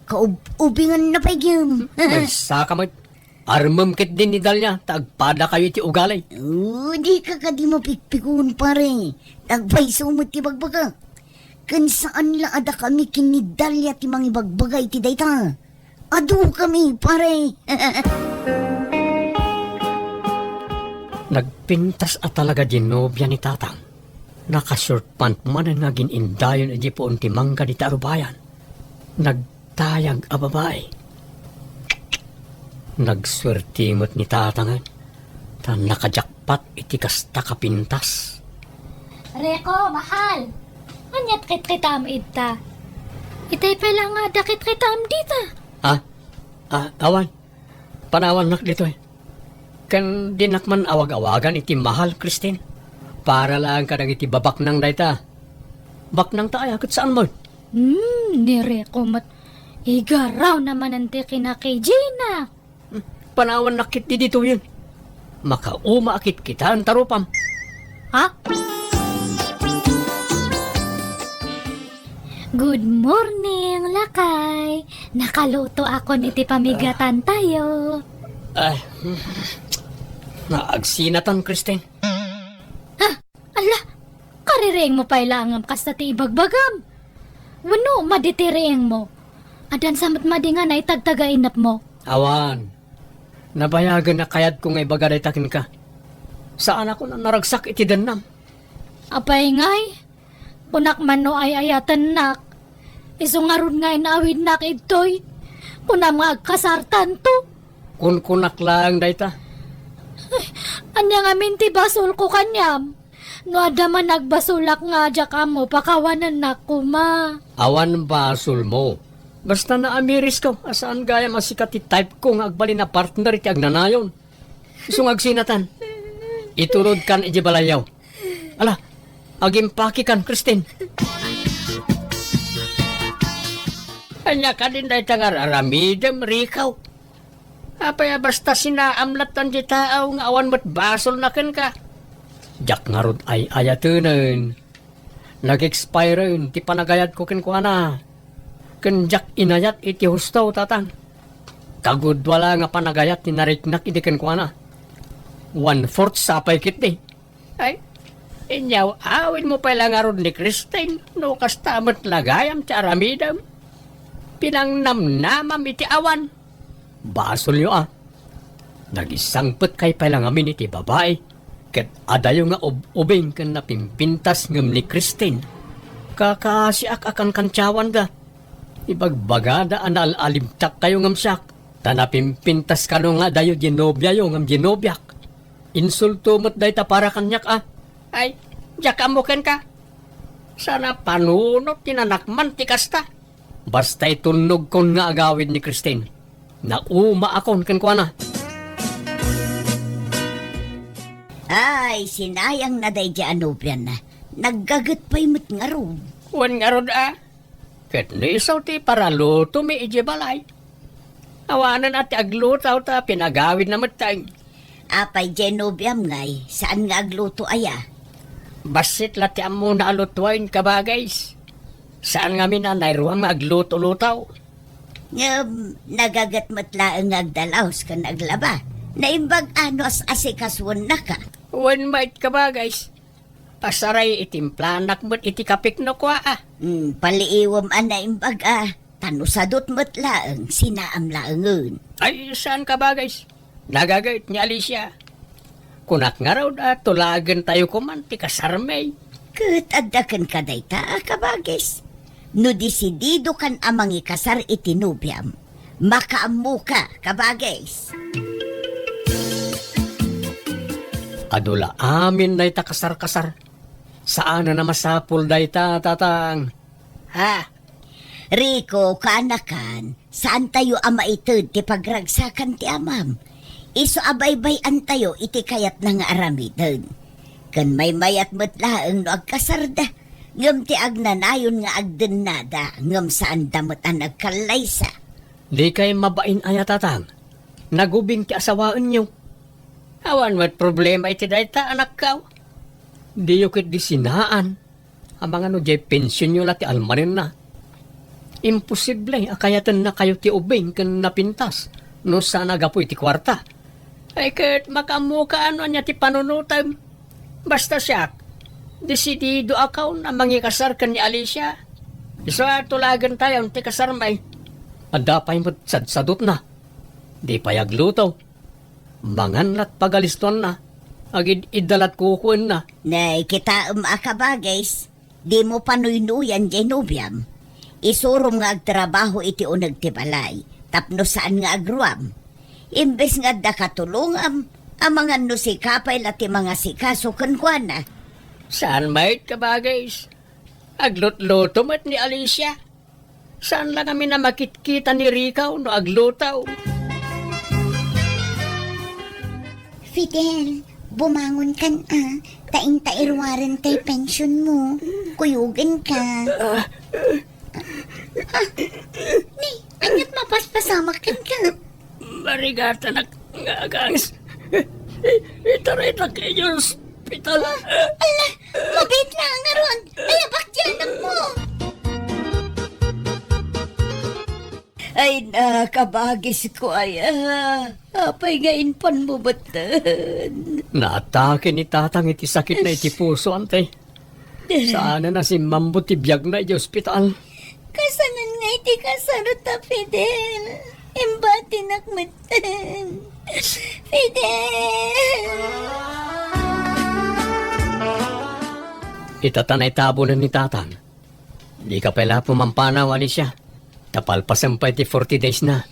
Kaub-ubinganna pay gem. Maysaka met. Armem ketdi ni Dalia, ta agpadakayo iti ugali. Oh, dika kadi mapikpikon, pare. Agpayso met ti bagbagak. Ken saan la a dakami ken ni Dalia ti mangibagbaga iti dayta. Adukami, pare. Nagpintas a talaga diay nobia ni Tatang. Naka-short pant manen nga agin-indayon idiay puon ti mangga dita rubayan. Nagtayag a babai. Nagsuerte met ni Tatangen, ta naka-jackpot iti kasta a pintas. Reko, mahal! Aniat kitkitam idta? Itay pay la nga adda kitkitam dita. Ha? Ah, awan. Panawannak ditoy. Ken dinak man awag-awagan iti mahal, Christine. Para laeng kadagiti babaknang dayta. Baknangta aya ket saan met? Hmm, ni Reko met. Igaraw na manen ti kinakijina. Hmm, panawannak ketdi ditoyen. Makauma a kitkitaen ta rupam. Ha? Good morning, lakay. Nakalutoakon iti pamigatantayo. Ay, hmm. Naagsinatan, Christine. Ha? Ala, kaririingmo pay laeng ngem kasta ti ibagbagam. Wenno, madi ti riingmo. Addan sa met madi nga naitagtagainepmo. Awan. Nabayagen a kayatko nga ibaga dayta kenka. Saanakon a naragsak iti dennam. Apay ngay? Kunak man no ay-ayatennak. Isu ngarud nga inaawidnak idtoy. Kunam nga agkasartanto. Kunkunak laeng dayta. Ay, ania ngamin ti basolko kaniam? No adda man nagbasolak nga diak ammo, pakawanennak koma. Awan basolmo. Basta naamirisko a saan gayam a sika ti type ko nga agbalin a partner iti agnanayon. Isu nga agsinatan. Iturod kan iti balayyo. Ala, agimpaki kan, Christine. Ania kadin dayta nga ar-aramidem, Rico? Apay a basta sinaam lattan ti tao nga awan met basolna kenka? Diak ngarud ay-ayatenen. Nag-expiren ti panagayatko kenkuana. Ken diak inayat iti husto, Tatang. Kagudua la nga panagayat ti nariknak idi kenkuana. One-fourth sa pay ketdi. Ay, inyaw-awidmo pay la ngarud ni Christine no kasta met la gayam ti aramidem. Pinangnamnamam iti awan. Basolyo a. Nagisangpetkay pay la ngamin iti babai, ket adayo nga ub-ubing ken napimpintas ngem ni Christine. Kakaasiak a kankantiawanda. Ibagbagada a naal-alimtakkayo ngem siak, ta napimpintas kano nga adayo diay nobiayo ngem diay nobiak. Insulto met dayta para kaniak a. Ay, diak ammo kenka. Sana panunot ti nanakman ti kasta. Basta itulnogkon nga agawid ni Christine. Naumaakon kenkuana. Ay, sinayangna daydiay a nobianna. Naggaget pay met ngarud. Wen ngarud a. Ket no isu ti paralutomi idiay balay. Awanen a ti agluto ta pinagawidna met tay. Apay diay nobiam ngay, saan nga agluto aya? Bassit la ti ammona a lutoen, kabagis. Saan ngamin a nairuam nga agluto-luto. Ngem, nagaget met laeng nga agdalaus ken aglaba. Naimbag a no as-asikasuennaka. Wen met, kabagis. Pasaray, itimplanak met iti kapik no kua, a. Hmm, paliiwem a naimbag, a. Ta no sadut met laeng, sinaam laengen. Ay, saan, kabagis. Nagaget ni Alicia. Kunak ngarud a tulagentayo koman ti kasarmi. Ket adda kenka dayta a kabagis. No desididokan a mangikasar iti nobiam, makaammoka, kabagis. Adu la amin dayta kasar-kasar. Saanen a masapul dayta, tatang. Ha? Rico, kaanakan, saantayo a maited ti pagragsakan ti amam. Isu a baybay-antayo iti kayatna nga aramiden. Ken maymayat met laeng no agkasarda, ngem ti agnanayon nga agdennada, ngem saanda met a nagkallaysa. Dikay mabain aya, tatang? Nagubing ti asawaenyo. Awan met problema iti dayta, anakko. Diyo ketdi sinaan. Amangan no diay pensionyo la ti almanenna. Imposible a kayatennakayo ti ubing ken napintas no saan a gapu iti kuarta. Ay ket makaammoka no ania ti panunotem. Basta siak, desididoakon a mangikasar ken ni Alicia. Isu a tulagentayon ti kasarmi. Adda pay met sadsadutna. Di pay agluto. Mangan lat pagalistoanna. Agid-idda lat kukuenna. Nay, kitaem a kabagis. Dimo panuynuyan diay nobiam. Isurom nga agtrabaho iti uneg ti balay, tapno saan nga agruam. Imbes nga adda katulongam, amangan no sika pay la ti mangasikaso kenkuana. Saan met, kabagis. Aglutluto met ni Alicia. Saan la ngamin a makitkita ni Rico no agluto. Fidel, bumangonkan a, ta inta iruaren tay pensionmo. Kuyogenka. Ah, ni, aniat mapaspasamak kenka? Marigatanak nga agangs. Itaritak idiay ospital. Ala, mabiit la ngarud. Ayabak ti anakmo. Ay, nakabagis ko, ay, ah, apay nga impanmo metten? Naatake ni tatang iti sakitna iti puso, ante. Saanen a simmambut ti biagna iti ospital. Kasanon nga iti kasarta, Fidel? Imbatinak metten. Fidel! Ita ta naitabonen ni tatang. Dika pay la pumampanaw, Alicia. Ta palpasen pay ti forty days na.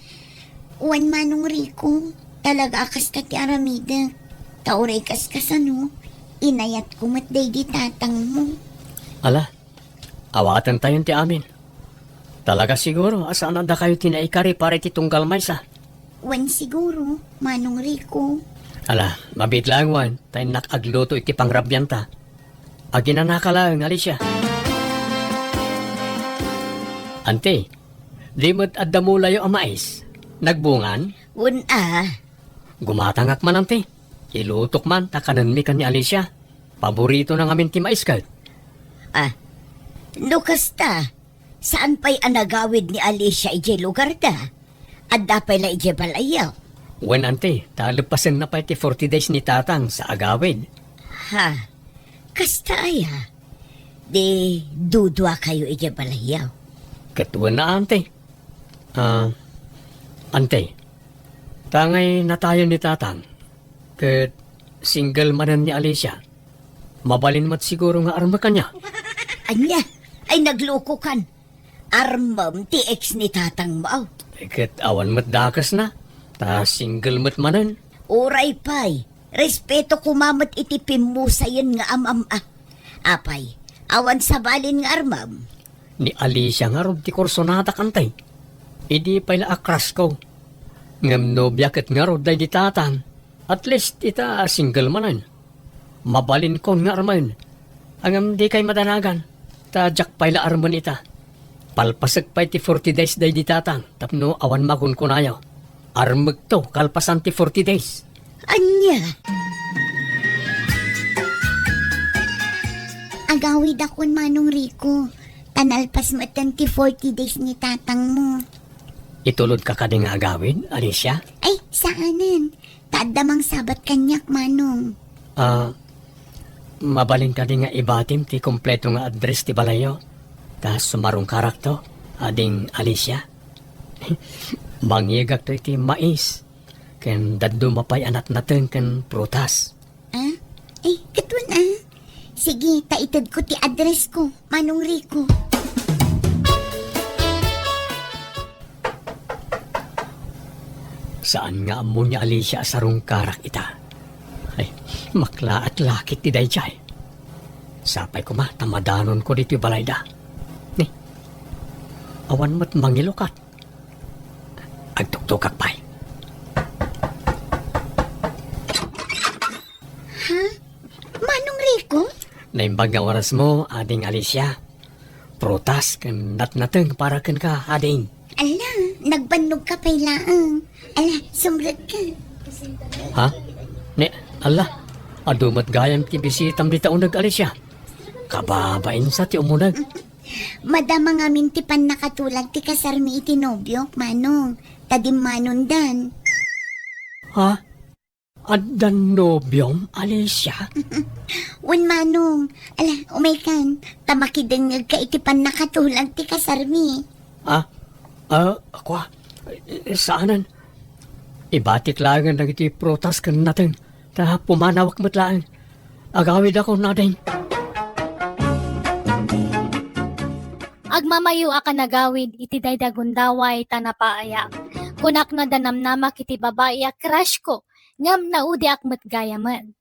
Wen, Manong Rico, talaga a kasta ti aramidek. Ta uray kaskasano, inayatko met daydi tatangmo. Ala, awatentayon ti amin. Talaga siguro a saan a dakayo ti naikari para iti tunggal maysa. Wen siguro, Manong Rico. Ala, mabiit laeng wen, ta innak agluto iti pangrabianta. Aginanaka laeng, Alicia. Anti, di met adda mulayo a mais? Nagbungan? Wen a. Gumatangak man, anti. Ilutok man, ta kanenmi ken ni Alicia. Paboritona ngamin ti mais ket. Ah, no kasta, saan pay a nagawid ni Alicia idiay lugarda? Adda pay la idiay balayyo? Wen, anti, ta leppasenna pay ti forty days ni tatang sa agawid. Ha? Kasta aya? Di duduakayo idiay balayyo? Ket wen a, anti. Ah, anti, ta ngay natayen ni tatang, ket single manen ni Alicia. Mabalin met siguro nga armek ania? Ania? Ay, naglukokan. Armem ti ex ni tatangmo. Ket awan met dakesna, ta single met manen. Uray pay, respeto koma met iti pimmusayen nga amam a. Apay, awan sabalin nga armem? Ni Alicia ngarud ti kursonadak, anti. Idi pay la a crush ko. Ngem nobia ket ngarud daydi tatang. At least ita a single manen. Mabalinkon nga armen. Ngem dikay madanagan, ta diak pay la armen ita. Palpasek pay ti forty days daydi tatang tapno awan makunkunayo. Armekto kalpasan ti forty days. Ania? Agawidakon, Manong Rico. a nalpas met ti forty days ni tatangmo. Itulodka kadi nga agawid, Alicia? Ay, saanen. Ta adda mangsabat kaniak, Manong. Ah, mabalin kadi nga ibatim ti kompleto nga address ti balayyo? Ta sumarungkarakto, ading Alicia. Mangngegakto iti mais, ken dadduma pay a natnateng ken prutas. Ah? Ay, kitaem, ah. Sige, ta itedko ti addressko, Manong Rico. Saan nga ammo ni Alicia a sarungkarak ita? Ay, maklaat lakit ti daydiay. Sapay koma ta madanonko ditoy balayda. Ni, awan met mangilukat. Agtuktokak pay. Ha? Manong Rico? Naimbag nga orasmo, Ading Alicia. Prutas ken natnateng para kenka, Ading. Ala, nagbannogka pay laeng. Ala, sumrekka. Ha? Ne, ala, adu met gayam ti bisitam dita uneg, Alicia. Kababain sa ti umuneg. Madama ngamin ti pannakatulag ti kasarmi iti nobiok, Manong. Ta dimmanondan. Ha? Addan nobiom, Alicia? Wen, Manong. Ala, umaykan. Ta makidengngegka iti pannakatulag ti kasarmi. Ah? Ah, kua? Saanen. Ibatik laengen dagiti prutas ken nateng. Ta pumanawak met laeng. Agawidakon, Ading. Agmamayo a kanagawid iti daydi a gundaway ta napaayak. Kunak no adda namnamak iti babai a crush ko, ngem naudiak met gayamen.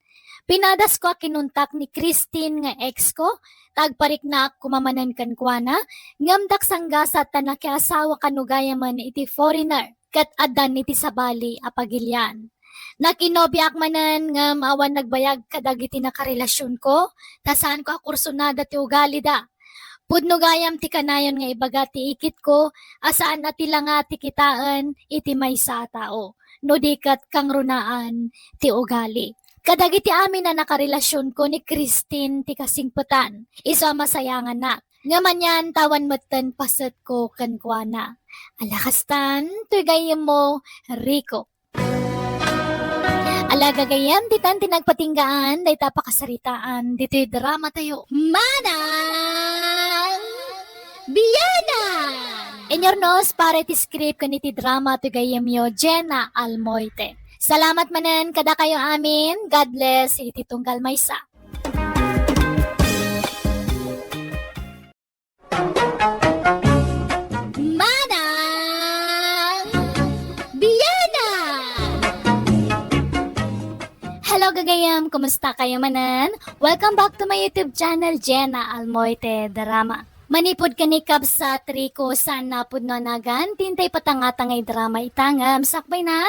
Pinadasko a kinuntak ni Christine nga ex ko, ta agpariknaak koma manen kenkuana, ngem daksanggasat ta nakiasawa kano gayamen iti foreigner ket addan iti sabali a pagilian. Nakinobiaak manen ngem awan nagbayag kadagiti nakarelasionko, ta saanko a kursunada ti ugalida. Pudno gayam ti kanayon nga ibaga ti ikitko a saan a ti langa ti kitaen iti maysa a tao, no di ket kangrunaan ti ugali. Kadagiti amin a nakarelasionko ni Christine ti kasingpetan, isu a masayanganak. Ngem anian ta awan metten pasetko kenkuana. Ala kastan, toy gayyemmo, Rico. Ala gagayyem, ditan ti nagpatinggaan dayta a pakasaritaan ditoy drama tayo. Manang Biyanan! Inyornos para iti script ken iti drama ti gayyemyo, Jenna Almoite. Salamat manen kadakayo amin. God bless iti tunggal maysa. Manang Biyanan! Hello, gagayam! Kumusta kayo manen? Welcome back to my YouTube channel, Jenna Almoite Drama. Manipud ken ni Kabsat Rico, saan a pudno a nagan ti intay patangtangay drama ita ngem sakbay na.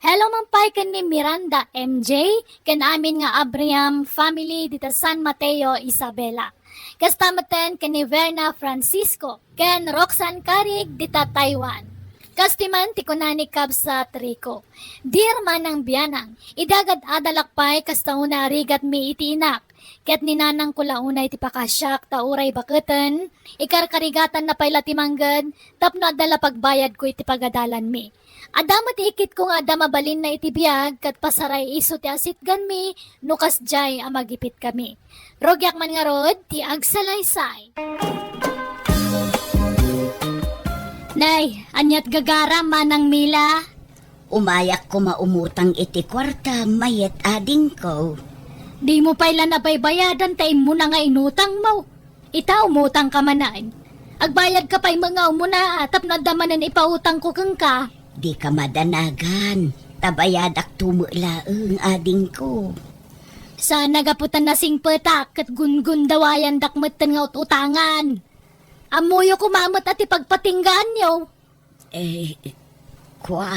Hello man pay ken ni Miranda M J, ken amin nga Abriam family dita San Mateo, Isabela. Kasta metten ken ni Verna Francisco ken Roxanne Carig dita Taiwan. Kastoy man ti kuna ni Kabsat Rico, "Dear Manang Biyanang, idagad adalak pay kasta una a rigatmi iti inak, ket ni nanangko la unay ti pakasiak ta uray baketen, ikarkarigatanna pay la ti mangged tapno adda la pagbayadko iti pagadalanmi. Adda met ikitko nga adda mabalinna iti biag ket pasaray isu ti asitganmi no kasdiay a magipitkami. Rugiak man ngarud ti agsalaysay." Nay, aniat gagaram, Manang Mila? Umayak koma umutang iti kuarta, mayat adingko. Dimo pay la nabaybayadan ta immuna nga inutangmo. Ita, umutangka manen. Agbayadka pay met nga umuna, tapno adda manen ipautangko kenka. Dika madanagan, ta bayadakto met laeng, adingko. Saan a gapu ta nasingpetak ket gungundawayandak metten nga ut-utangan. Ammoyo koma met a ti pagpatinggaanyo. Eh, kua.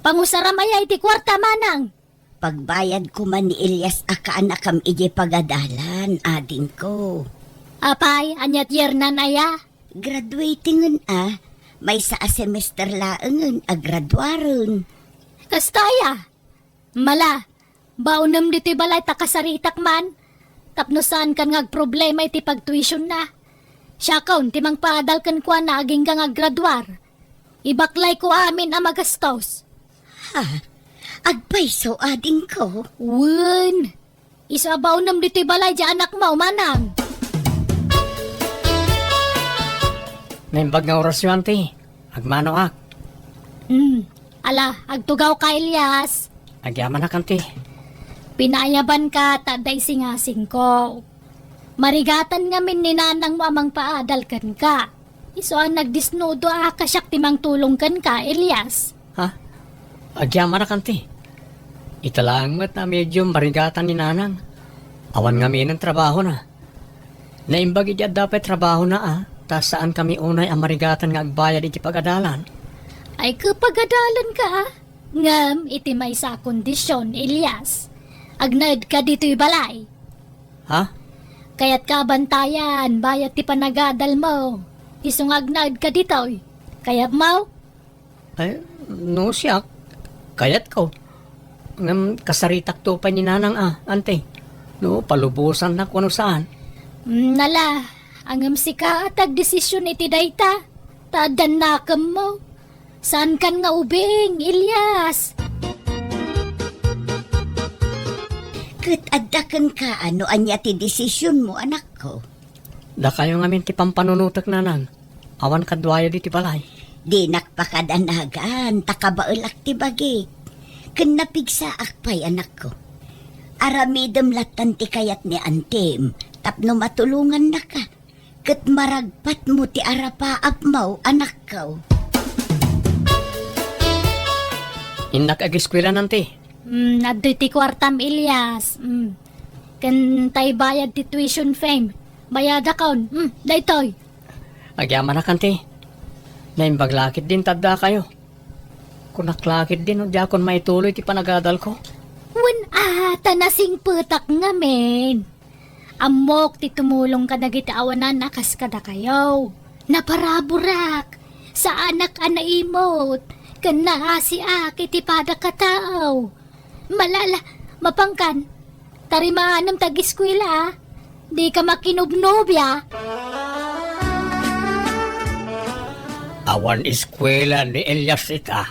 Pangusaram aya iti kuarta, Manang? Pagbayad koma ni Elias a kaanakam idiay pagadalan, adingko. Apay, aniat yernan aya? Graduating a, maysa a semester laengen a graduaren. Kasta aya? Mala, baonem ditoy balay ta kasaritak man, tapno saankan nga agproblema iti pagtuisionna. Siakon ti mangpaadal kenkuana agingga nga aggraduar. Ibaklayko amin a magastos. Ha? Agpayso, adingko? Wen. Isu a baonem ditoy balay diay anakmo, manang. Naimbag nga orasyo, anti. Agmanoak. Hmm. Ala, agtugawka, Elias. Agyamanak, anti. Pinaayabanka ta adda isingasingko. Marigatan ngamin ni nanangmo a mangpaadal kenka. Isu a nagdisnudo a kasiak ti mangtulong kenka, Elias. Ha? Agyamanak, anti. Ita laeng met a medyo marigatan ni nanang. Awan ngaminen trabahona. Naimbag idi adda pay trabahona a, ta saankami unay a marigatan nga agbayad iti pagadalan. Ay, ket pagadalanka a. Ngem iti maysa a kondisyon, Elias, agnaedka ditoy balay. Ha? Kayatka a bantayan bayat ti panagadalmo. Isu nga agnaedka ditoy. Kayatmo? Ay, no siak, kayatko. Ngem kasaritakto pay ni nanang a, anti. No palubosannak wenno saan. Mm, ala, ngem sika a ti agdesisyon iti dayta. Ta addan nakemmo. Saankan nga ubing, Elias. Ket adda kenka no ania ti desisionmo, anakko? Dakayo ngamin ti pampanunotek, nanang. Awan kaduayo ditoy balay. Dinak pakadanagan, ta kabaelak ti bagik. Ken napigsaak pay, anakko. Aramidem lattan ti kayat ni antim tapno matulongannaka. Ket maragpatmo ti arapaapmo, anakko. Innak ageskuela, anti. Mm, adtoy ti kuartam, Elias. Mm. Ken tay bayad ti tuition fee. Bayadakon. Mm, daytoy. Agyamanak, anti. Naimbag la ketdin ta addakayo. Kunak la ketdin no diakon maituloy ti panagadalko. Wen a, ta nasingpetak ngamin. Ammok ti tumulong kadagiti awanan a kas kadakayo. Naparaburak, saanak a naimot, ken naasiak iti padak a tao. Malala, mapankan, tarimanem ti ageskuela, a. Dika makinubnobia. Awan eskuela ni Elias ita.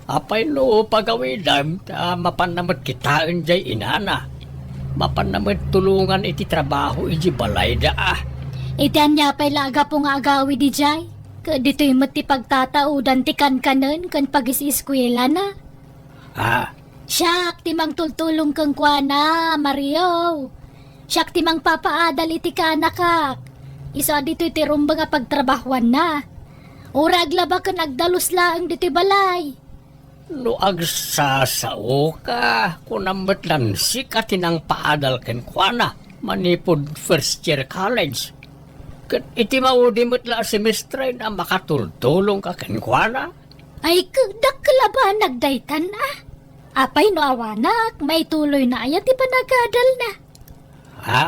Apay no pagawidem ta mapanna met kitaen jay inana. Mapanna met tulongan iti trabaho iti balayda a. Iti ania pay la a gapu nga agawid idiay? Ket ditoy met ti pagtataodan ti kankanen ken pagis-eskuelana. Ha? Siak ti mangtultulong kenkuana, Mario. Siak ti mangpapaadal iti kaanakak. Isu a ditoy ti rumbeng a pagtrabahoanna. Uray aglaba ken agdalus laeng ditoy balay. No agsasaoka, kunam met la sika ti nangpaadal kenkuana manipud first year college. Ket iti maudi met la a semestre a makatultulongka kenkuana. Ay, ket dakkel a banag daytan a. Apay no awanak, maituloyna aya ti panagadalna? Ha?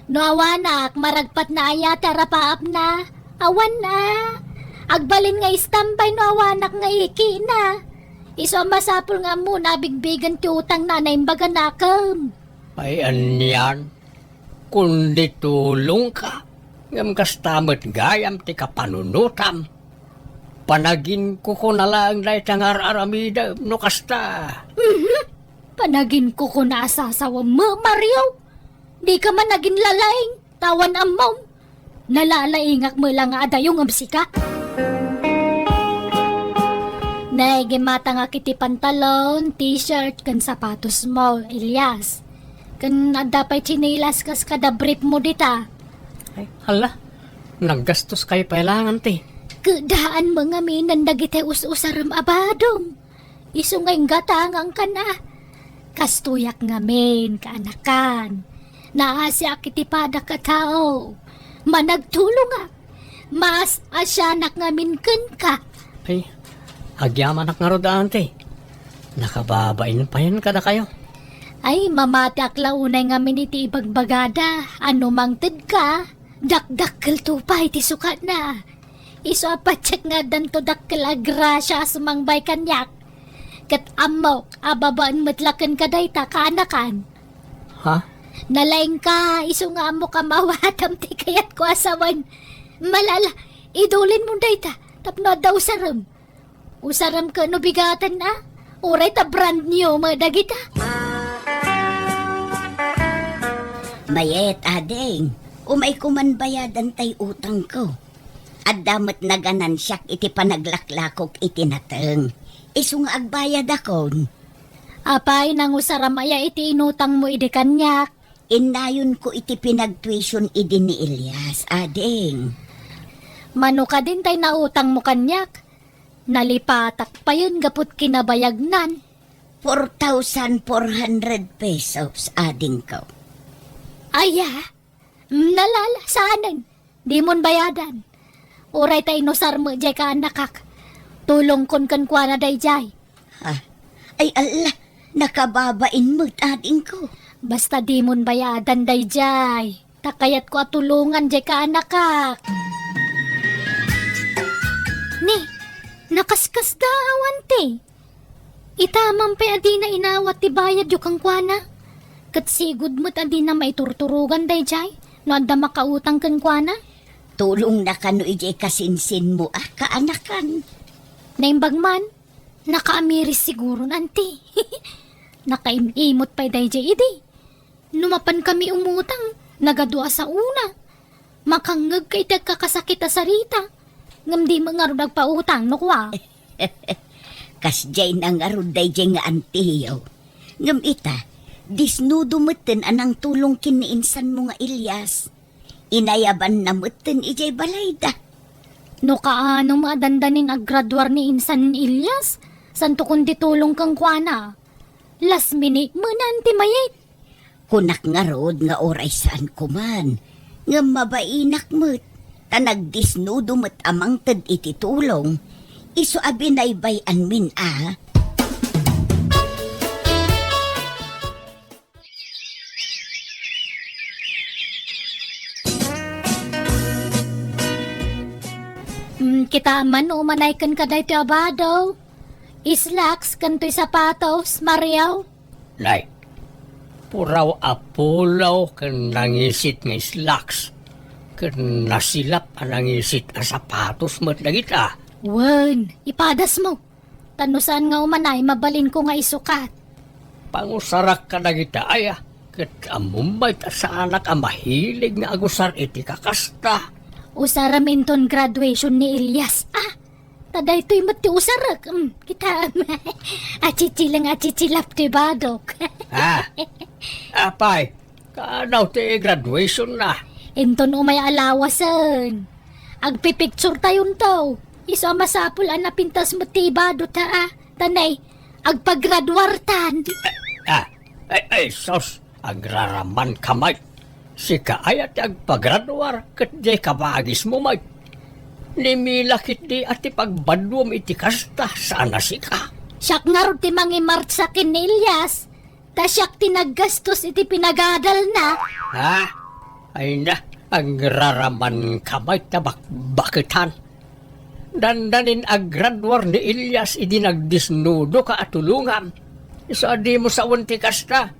No awanak, maragpatna aya ti arapaapna? Awan a. Agbalin nga istambay no awanak nga ikina. Isu a masapul nga ammona a bigbigen ti utangna a naimbag a nakem. Ay, anian? Kundi tulongka, ngem kasta met gayam ti kapanunotam. Panaginkukuna laeng dayta nga ar-aramidem no kasta. Mhm. Panaginkukuna a sasawem, Mario. Dika man aginlalaing, ta awan ammom. Nalalaingak met la nga adayo ngem sika. Naigimatangak iti pantalon, t-shirt, ken sapatosmo, Elias. Ken adda pay tsinelas kas kada brief mo dita. Ay, hala. Naggastoskayo pay laeng, anti. Keddaan mo ngamin dagiti us-usarem a badom. Isu nga inggatangangkan a. Kastoyak ngamin, kaanakan. Naasiak iti padak a tao. Managtulongak. Maas-asianak ngamin kenka. Ay, agyamanak ngarud, anti. Nakababain payen kadakayo. Ay, mamatiak la unay ngamin iti ibagbagada. Ano mangted ka? Dakdakkelto pay ti sukatna. Isu a patiek nga addanto dakkel a grasia a sumangbay kaniak. Ket ammok a babaen met la kenka dayta kaanakan. Ha? Nalaingka, isu nga ammok a maawatam ti kayatko a sawen. Malala, idulinmo dayta tapno adda usarem. Usarem ket no bigaten a, uray ta brand new met dagita. Mayet, ading, umayko man bayadan tay utangko. Adda met naganansiak iti panaglaklakok iti nateng. Isu nga agbayadakon. Apay, nangusaram aya iti inutangmo idi kaniak? Innayonko iti pinagtuition idi ni Elias, ading. Mano kadin tay nautangmo kaniak? Nalipatak payen gaput kinabayagnan. Four thousand four hundred pesos, adingko. Aya? Mm, nalala, saanen? Dimon bayadan. Uray ta inusar met jay kaanakak. Tulongkon kenkuana dayjay. Ha? Ay, alla, nakababain met, adingko. Basta dimon bayadan dayjay. Ta kayatko a tulongan jay kaanakak. Ni, nakaskasda, awan ti. Ita man pay a dina inawat ti bayadyo kenkuana. Ket sigud met a dina maiturturogan dayjay no adda makautang kenkuana. Tulongna kano idiay kasinsinmo a kaanakan. Naimbag man, nakaamiris siguron, anti. Nakaim-imot pay dayjay idi. No mapankami umutang, nagadu a saona. Makangngegka iti agkakasakit a sarita, ngem dimo ngarud agpautang no kua. Kasdiay na ngarud dayjay nga antiyo. Ngem ita, disnudo metten a nangtulong ken ni insanmo nga Elias. Inayabanna metten idiay balayda. No kaano met a dandanin aggraduar ni insan Elias, santo kundi tulong kenkuana. Last minute menan ti mayat. Kunak ngarud nga uray saanko man, ngem mabainak met, ta nagdisnudo met a mangted iti tulong, isu a binaybay-anmin a. Mm, kita man no umanay kenka daytoy a bado. Slacks ken toy sapatos, Mario. Nay, puraw a polo ken nangisit nga slacks, ken nasilap a nangisit a sapatos met dagita. Wen, ipadasmo. Ta no saan nga umanay, mabalinko nga isukat. Pangusarak kadagita aya, ket ammom met a saanak a mahilig nga agusar iti kakasta. Usarem inton graduation ni Elias. Ah, ta daytoy met ti usarek. Mm, kitaem. Achichileng achichilap ti badok. Ah, apay, kaano ti graduation na? Inton umay a lawasen. Agpipicture tayonto. Isu a masapul a napintas met ti ibado ta, ah. Tanay, agpagraduartan. Ah, ay, ay, sus. Agraraman ka, Mike. Sika aya ti agpagraduar ket diay kabagismo, Mike. Ni Mila ketdi a ti pagbaduam iti kasta, saan a sika. Siak ngarud ti mangimartsa ken ni Elias, ta siak ti naggastos iti pinagadalna. Ha? Ay na, agraraman ka, Mike, ta bakbaketan. Dandanin aggraduar ni Elias idi nagdisnudoka a tulongam. Isu a dimo sawen ti kasta.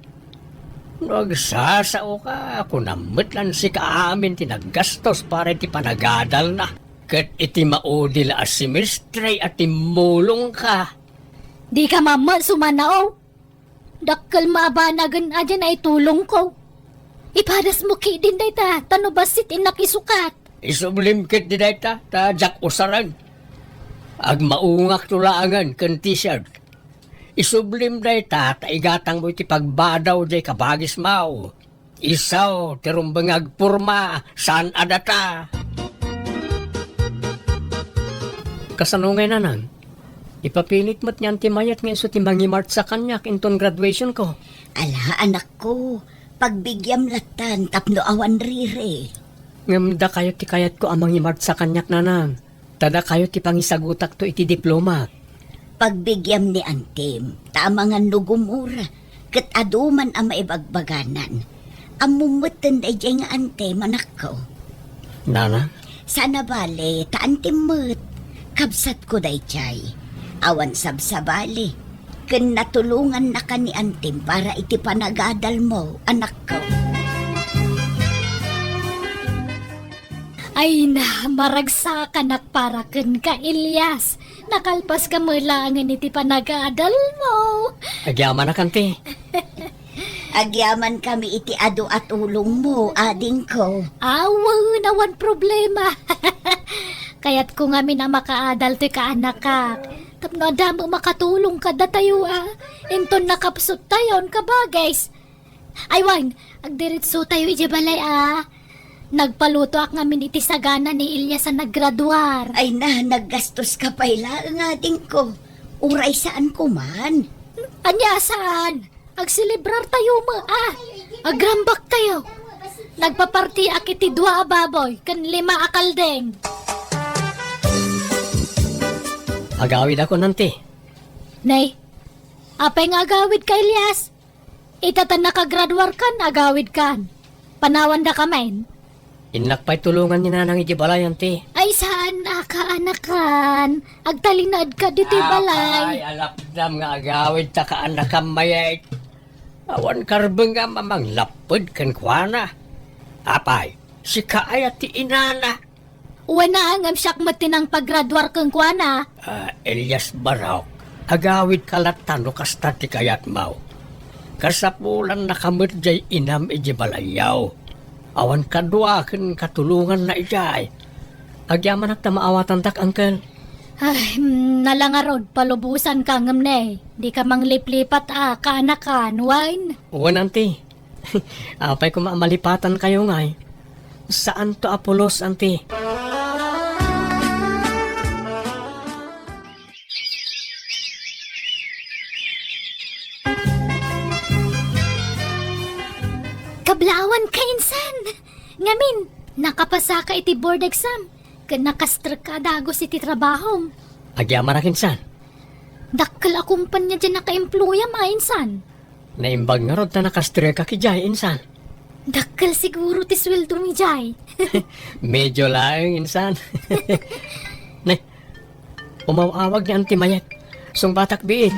No agsasaoka, kunam met lan sika amin ti naggastos para iti panagadalna. Ket iti maudi la a semestre a timmulongka. Dika mammet sumanao. Dakkel maabanagen a diay naitulongko. Ipadasmo ketdin dayta, ta no bassit innak isukat. Isublim ketdi dayta, ta diak usaren. Agmaungakto laengen ken t-shirt. Isublim dayta, ta igatangmo iti pagbadaw diay kabagismo. Isu ti rumbeng nga agporma, saan a data. Kasano ngay, Nanang? Ipapilit met ni Auntie Mayet nga isu ti mangimartsa kaniak inton graduation ko. Ala, anakko, pagbigyam lattan tapno awan riri. Ngem dakayo ti kayatko a mangimartsa kaniak, Nanang. Ta dakayo ti pangisagutakto iti diploma. Pagbigyam ni Antim, ta amangan no gumura, ket adu man a maibagbaganan. Ammom metten daydiay nga Antim, anakko. Nana? Saan a bale, ta Antim met. Kabsatko daydiay. Awan sabsabali. Ken natulongannaka ni Antim para iti panagadalmo, anakko. Ay na, maragsakanak para kenka, Elias. Nakalpaska met laengen iti panag-aadalmo. Agyamanak, anti. Agyamankami iti adu a tulongmo, adingko. Awan, awan problema. Kayatko ngamin a makaadal toy kaanakak. Tapno adda met makatulong kadatayo a. Inton nakapsuttayon, kabagis. Ay wen, agdiretsotayo idiay balay a. Nagpalutoak ngamin iti sagana ni Elias a naggraduar. Ay na, naggastoska pay laeng, adingko. Uray saanko man. Ania saan? Agselebrartayo met a. Agrambaktayo. Nagpapartiak iti dua a baboy ken lima a kaldeng. Agawidakon, anti. Nay, apay nga agawidka, Elias? Ita ta nakagraduarkan, agawidkan. Panawandakamin. Innak pay tulongan ni Nanang idiay balay, anti. Ay, saan a kaanakan? Agtalinaedka ditoy balay. Apay, alapdam nga agawidta kaanakam mayat. Awan karbeng nga mamanglapped kenkuana. Apay, sika aya ti inana? Wen a, ngem siak met ti nangpagraduar kenkuana. Ah, Elias Barok, agawidka latta no kasta ti kayatmo. Kasapulannaka met diay inam idiay balayyo. Awan kadua ken katulonganna idiay. Agyamanak ta maawatandak, uncle. Ay, mm, nala ngarud, palubosanka ngem ne, dika mangliplipat a kaanakan, wen? Wen, anti. Apay koma a malipatankayo ngay? Saanto a pulos, anti. Kablaawanka, insan! Ngamin, nakapasaka iti board exam, ken nakastrekka a dagus iti trabahom. Agyamanak, insan. Dakkel a kumpanya diay nakaemployam a, insan. Naimbag ngarud ta nakastrekak idiay, insan. Dakkel siguro ti sueldom idiay. Medyo laeng, insan. Nay, umaw-awag ni Auntie Mayet. Sungbatak biit.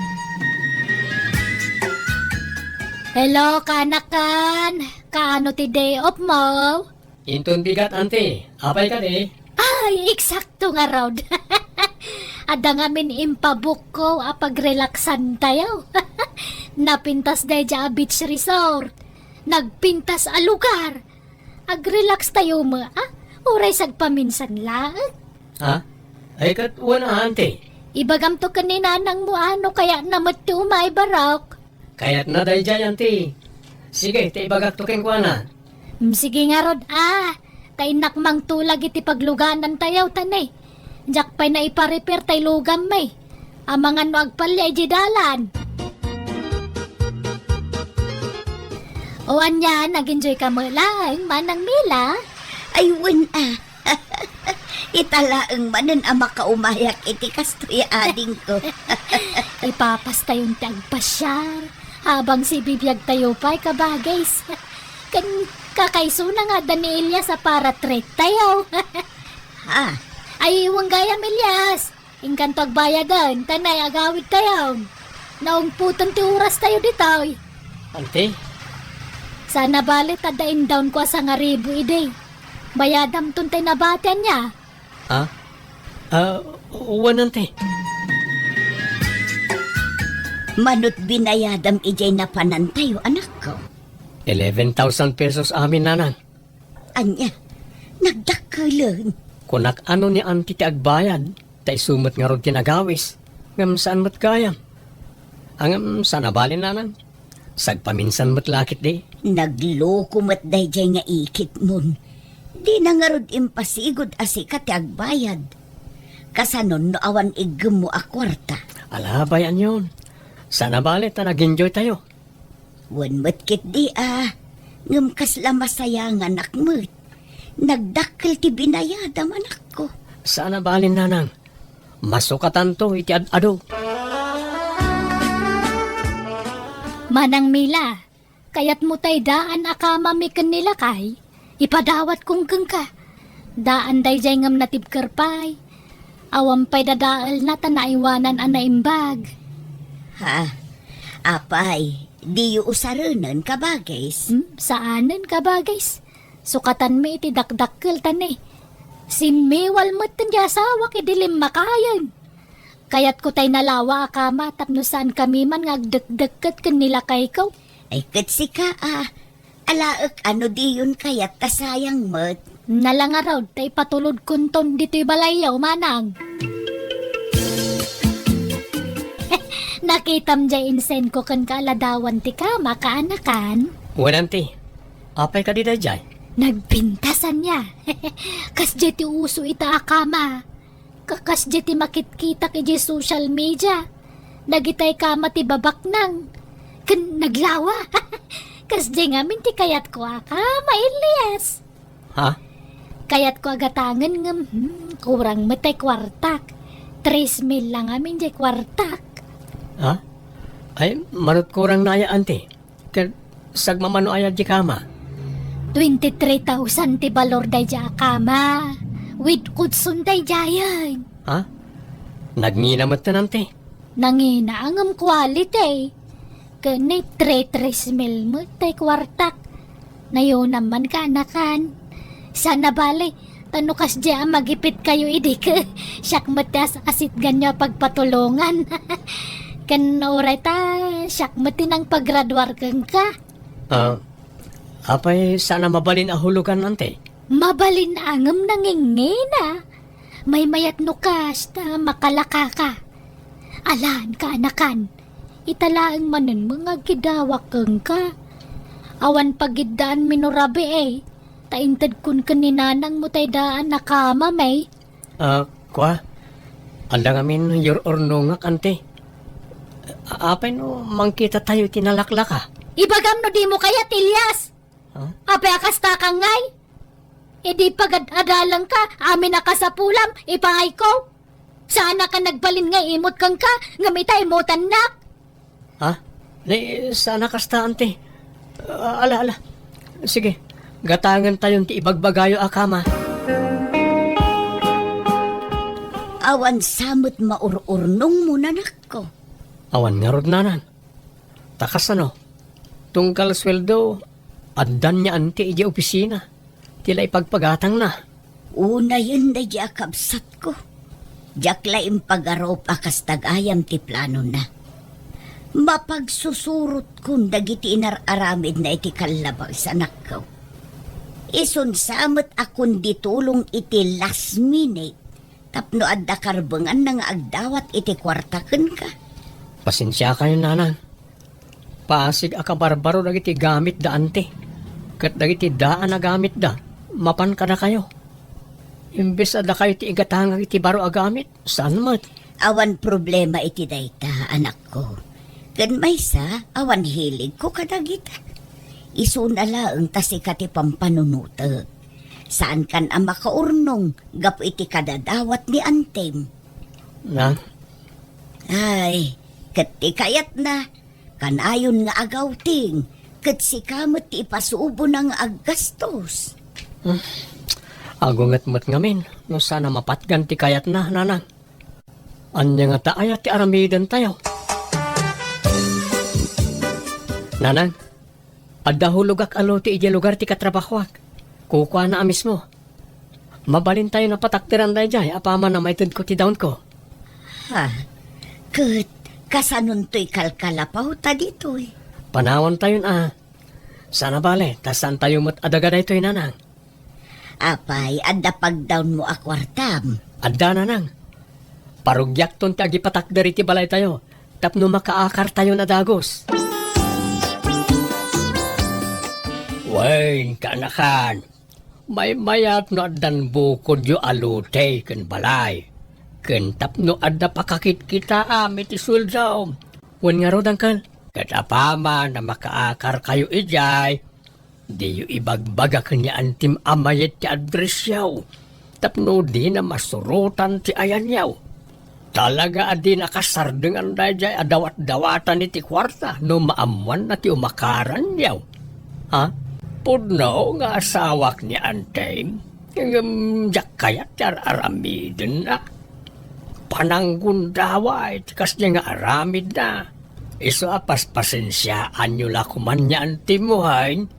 Hello, kaanakan. Kaano ti day off mo? Inton bigat, Auntie. Apay kadi? Ay, eksakto ngarud. Adda ngamin impabukko a pagrelaksantayo. Napintas daydiay a beach resort. Nagpintas a lugar. Agrelakstayo met, a? Uray sagpaminsan laeng. Ha? Ay, ket wen a, Auntie. Ibagamto ken ni nanangmo a no kayatna met ti umay, Barok. Kayatna daydiay, Auntie. Sige, ta ibagakto kenkuana. Mm, sige ngarud, a. Ta innak mangtulag iti pagluganantayo, ta ne, diak pay naipa-repair tay lugam, e. Amangan no agpalia idiay dalan. O ania, nag-enjoy ka met laeng, Manang Mila? Ay, wen a. Ita laeng manen a makaumayak iti kastoy, adingko. Ipapastayon ti agpasiar. Habang sibibiagtayo pay, kabagis. Ken kakaysona nga adda ni Elias a para treat tayo. Ha? Ay, wen gayam, Elias. Inkanto agbayaden, ta ne, agawidtayo. Naungpoten ti orastayo ditoy. Auntie? Saan a bale ta adda indawnko a sangaribu idi. Bayadamton tay nabati, ania? Ha? A, wen, Auntie. Manut binayadam idiay napanantayo, anakko? Eleven thousand pesos amin, Nanang. Ania? Nagdakkelen? Kunak a no ni Auntie ti agbayad, ta isu met ngarud ti nagawis. Ngem saan met gayam. A, ngem saan a bale, Nanang. Sagpaminsan met la ketdi. Nagloko met daydiay nga ikitmon. Dina ngarud impasigud a sika ti agbayad. Kasanon no awan iggemmo a kuarta? Ala, bay-anyon. Saan a bale ta nag-enjoytayo. Wen met ketdi a, ngem kasla masayanganak met. Nagdakkel ti binayadam, anakko. Saan a bale, Nanang. Masukatanto iti ad-adu. Manang Mila, kayatmo tay daan a kamami ken ni lakay? Ipadawatkon kenka. Daan daydiay ngem natibker pay. Awan pay dadaelna ta naiwanan a naimbag. Ha? Apay, diyo usarenen, kabagis? Hmm, saanen, kabagis. Sukatanmi iti dakdakkel ta ne, Simmiwal metten ti asawak idi limmakayen. Kayatko tay nalawa a kama tapno saankami man nga agdekdekket ken ni lakayko. Ay, ket sika a, alaek a no diyon kayat ta sayang met. Nala ngarud ta ipatulodkonton ditoy balayyo, manang. Nakitam jay insendko ken kaaladawan ti kama, kaanakan? Wen, anti. Apay kadi dayjay? Nagpintas ania. Kasdiay ti uso ita a kama. Ka-, kasdiay ti makitkitak idiay social media. Dagitay kama ti babaknang. Ken naglawa. Kasdiay ngamin ti kayatko a kama, Elias. Ha? Kayatko a gatangen ngem, hmm, kurang met tay kuartak. Tres mil lang amin jay kuartak. Ha? Ay, manut kurang na aya, anti. Ket sagmamano aya di kama? Twenty-three thousand ti balor dayjay a kama. With kutson dayjayen. Ha? Nagngina met, anti? Nangina ngem quality. Ken ni tres tres mil met tay kuartak. Nayonam man, kaanakan. Saan a bale, ta no kasdiay a magipitkayo idi, siak met ti as-, asitganyo a pagpatulongan. Ken uray ta, siak met ti nangpagraduar kenka. Ah, apay saan a mabalin a hulugan, anti? Mabalin a ngem nangingina. Maymayat no kasta, makalakaka. Alan, kaanakan. Ita laeng manen nga agkidawak kenka. Awan pagiddaanmi no rabii, eh. Ta intedkon ken ni nanangmo tay daan a kamami. Ah, kua? Adda ngamin yur-urnongak, anti. A-, apay no mangkitatayo iti nalaklaka? Ibagam no dimo kayat, Elias! Ha? Apay a kasta ka ngay? Idi pagad-adalangka, amin a kasapulam, ipaayko. Saanak a nagbalin nga imut kenka, ngem ita imutannak. Ha? Ni, saan a kasta, anti. Ah, ala, ala. Sige, gatangentayon ti ibagbagayo a kama. Awan sa met maur-urnongmo, nanakko. Awan ngarud, nanang. Ta kasano? Tunggal sueldo, addan ni anti idiay opisina. Ti la ipagpagatangna. Unayen daydi a kabsatko. Diak la impagarup a kasta gayam ti planona. Mapagsusurotkon dagiti inar-aramidna iti kallabas, anakko. Isun sa met a kundi tulong iti last minute tapno adda karbenganna nga agdawat iti kuarta kenka. Pasensiakayon, nanang. Pasig a kabarbaro dagiti gamitda, anti. Ket dagiti daan a gamitda, mapan kadakayo. Imbes a dakayo ti igatangak iti baro a gamit, saan met? Awan problema iti dayta, anakko. Ken maysa, awan hiligko kadagita. Isuna laeng ta sika ti pampanunotek. Saankan a makaurnong gapu iti kadadawat ni antim. Na? Ay, ket ti kayatna, kanayon nga agawting, ket sika met ti ipasubona nga aggastos. Hmm. Agunget met ngamin, no saan a mapatgan ti kayatna, nanang. Ania ngata aya ti aramidentayo? Nanang, adda hulogak a lote idiay lugar ti katrabahoak. Kukuana a mismo. Mabalintayon a patakderan daydiay apaman a maitedko ti dawnko. Ha? Ket kasanontoy kalkalapawta ditoy? Panawantayon a. Saan a bale, ta saantayo met a daga daytoy, nanang. Apay, adda pagdawnmo a kuartam? Adda, nanang. Parugiakton ti agipatakder iti balaytayo tapno makaakartayon a dagus. Wen, kaanakan, maymayat no addan bukodyo a lote ken balay, ken tapno adda pakakitkitaam iti sueldo. Wen ngarud, uncle? Ket apaman a makaakarkayo idiay, diyo ibagbaga ken ni antim a mayat ti addressyo tapno dina masurotan ti ayanyo. Talaga a dina kasardengan daydiay a dawatdawatan iti kuarta no maammoanna ti umakaranyo. Ha? Pudno nga asawak ni antim, ngem diak kayat ti ar-aramidenna. Pananggundaway ti kasdiay nga aramidna. Isu a paspasensiaanyo la koman ni antim, wen?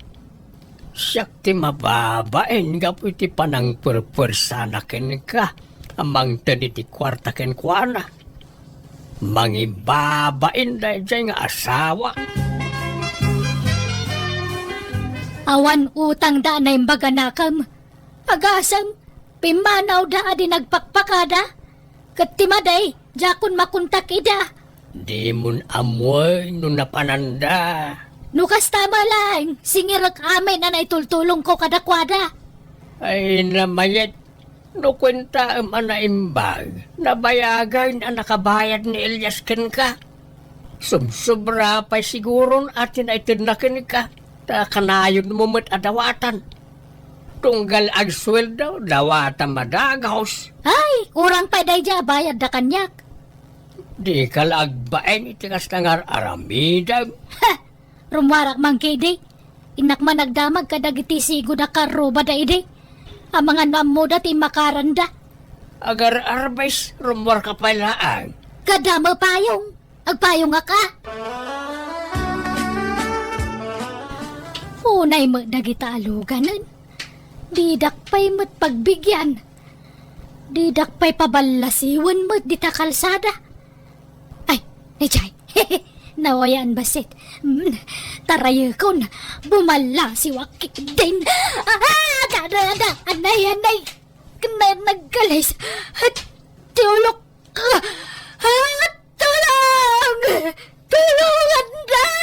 Siak ti mababain gapu iti panangperpersana kenka a mangted iti kuarta kenkuana. Mangibabain daydiay nga asawa. Awan utangda a naimbag a nakam. Agasem, pimmanawda a di nagpakpakada. Ket ti madi, diakon makontak ida. Dimon ammoen no napananda. No kasta met laeng, singirek amin a naitultulongko kadakuada. Ay, namayat, no kuentaem a naimbag, nabayagen a nakabayad ni Elias kenka. Subsobra pay siguron a ti naitedna kenka, ta kanayonmo met a dawatan. Tunggal agsueldo, dawata madagos. Ay, kurang pay daydiay a bayadda kaniak. Dika la agbain iti kasta nga ar-aramidem. Ha! Rummuarak man ketdi. Innak man agdamag kadagiti sigud a karrubada idi. Amangan no ammoda ti immakaranda. Agar-arbes, rummuarka pay laeng. Kadama payong. Agpayongak a. Unay met dagita a luganen. Didak pay met pagbigian. Didak pay paballasiwen met dita kalsada. Ay, daydiay. Nawayaan bassit. Mm, tarayekon. Bumallasiwak ketdin. Ah, ada, ada, ada. Anay, anay. Ken naggalis. At ti ulok. Ah, ah, tulong! Tulongandak!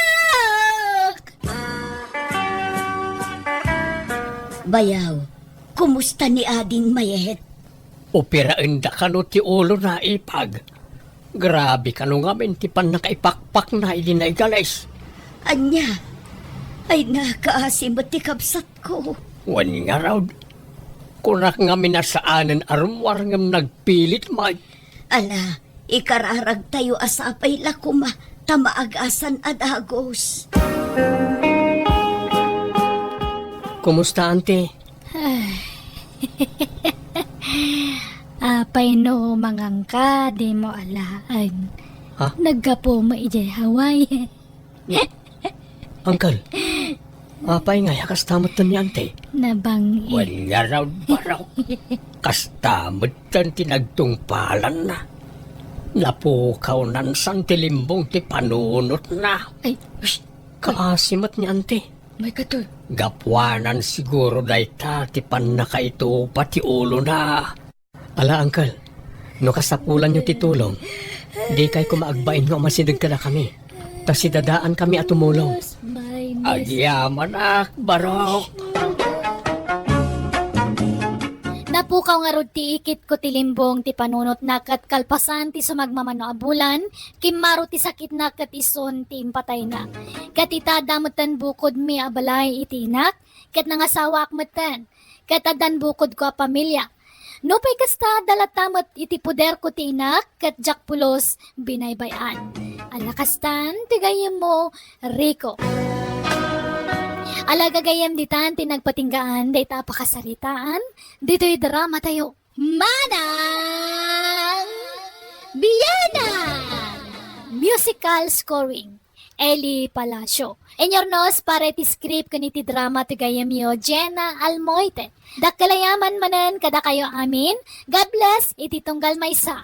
Bayaw, kumusta ni Ading Mayet? Operaenda kano ti ulona, ipag. Grabe kano ngamin ti pannakaipakpakna idi naigalis. Ania? Ay, nakaasi met ti kabsatko. Wen ngarud, kunak ngamin a saanen a rummuar ngem nagpilit met. Ala, ikararagtayo a sapay la koma ta maagasan a dagus. Kumusta, Auntie? Ay. Apay no mangangka, dimo alaen. Ha? Naggapu mo idiay Hawaii. Uncle, apay ngay a kasta metten ni Auntie? Nabang-i. Wen ngarud, barok. Kasta metten ti nagtungpalanna. Napukawnan san ti limbong ti panunotna. Ay, shh. Kaasi met ni Auntie. May katoy. Gapuanan siguro dayta ti pannakaitupa ti ulona. Ala, Uncle, no kasapulanyo ti tulong, dikay koma agbain nga umasideg kadakami, ta sidadaankami a tumulong. Agyamanak, barok. Napukaw ngarud ti ikitko ti limbong ti panunotna ket kalpasan ti sumagmamano a bulan, kimmaro ti sakitna ket isun ti impatayna. Ket ita, adda metten bukodmi a balay iti inak, ket nangasawaak metten, ket addan bukodko a pamilia. Nupay kasta, adda latta met iti poderko ti inak, ket diak pulos binaybay-an. Ala kastan ti gayyemmo, Rico. Ala gagayyem, ditan ti nagpatinggaan dayta a pakasaritaan ditoy dramatayo. Manang Biyanan! Musical scoring, Eli Palacio. Inurnos para iti script ken iti drama ti gayyemyo, Jenna Almoite. Dakkel a yaman manen kadakayo amin. God bless iti tunggal maysa.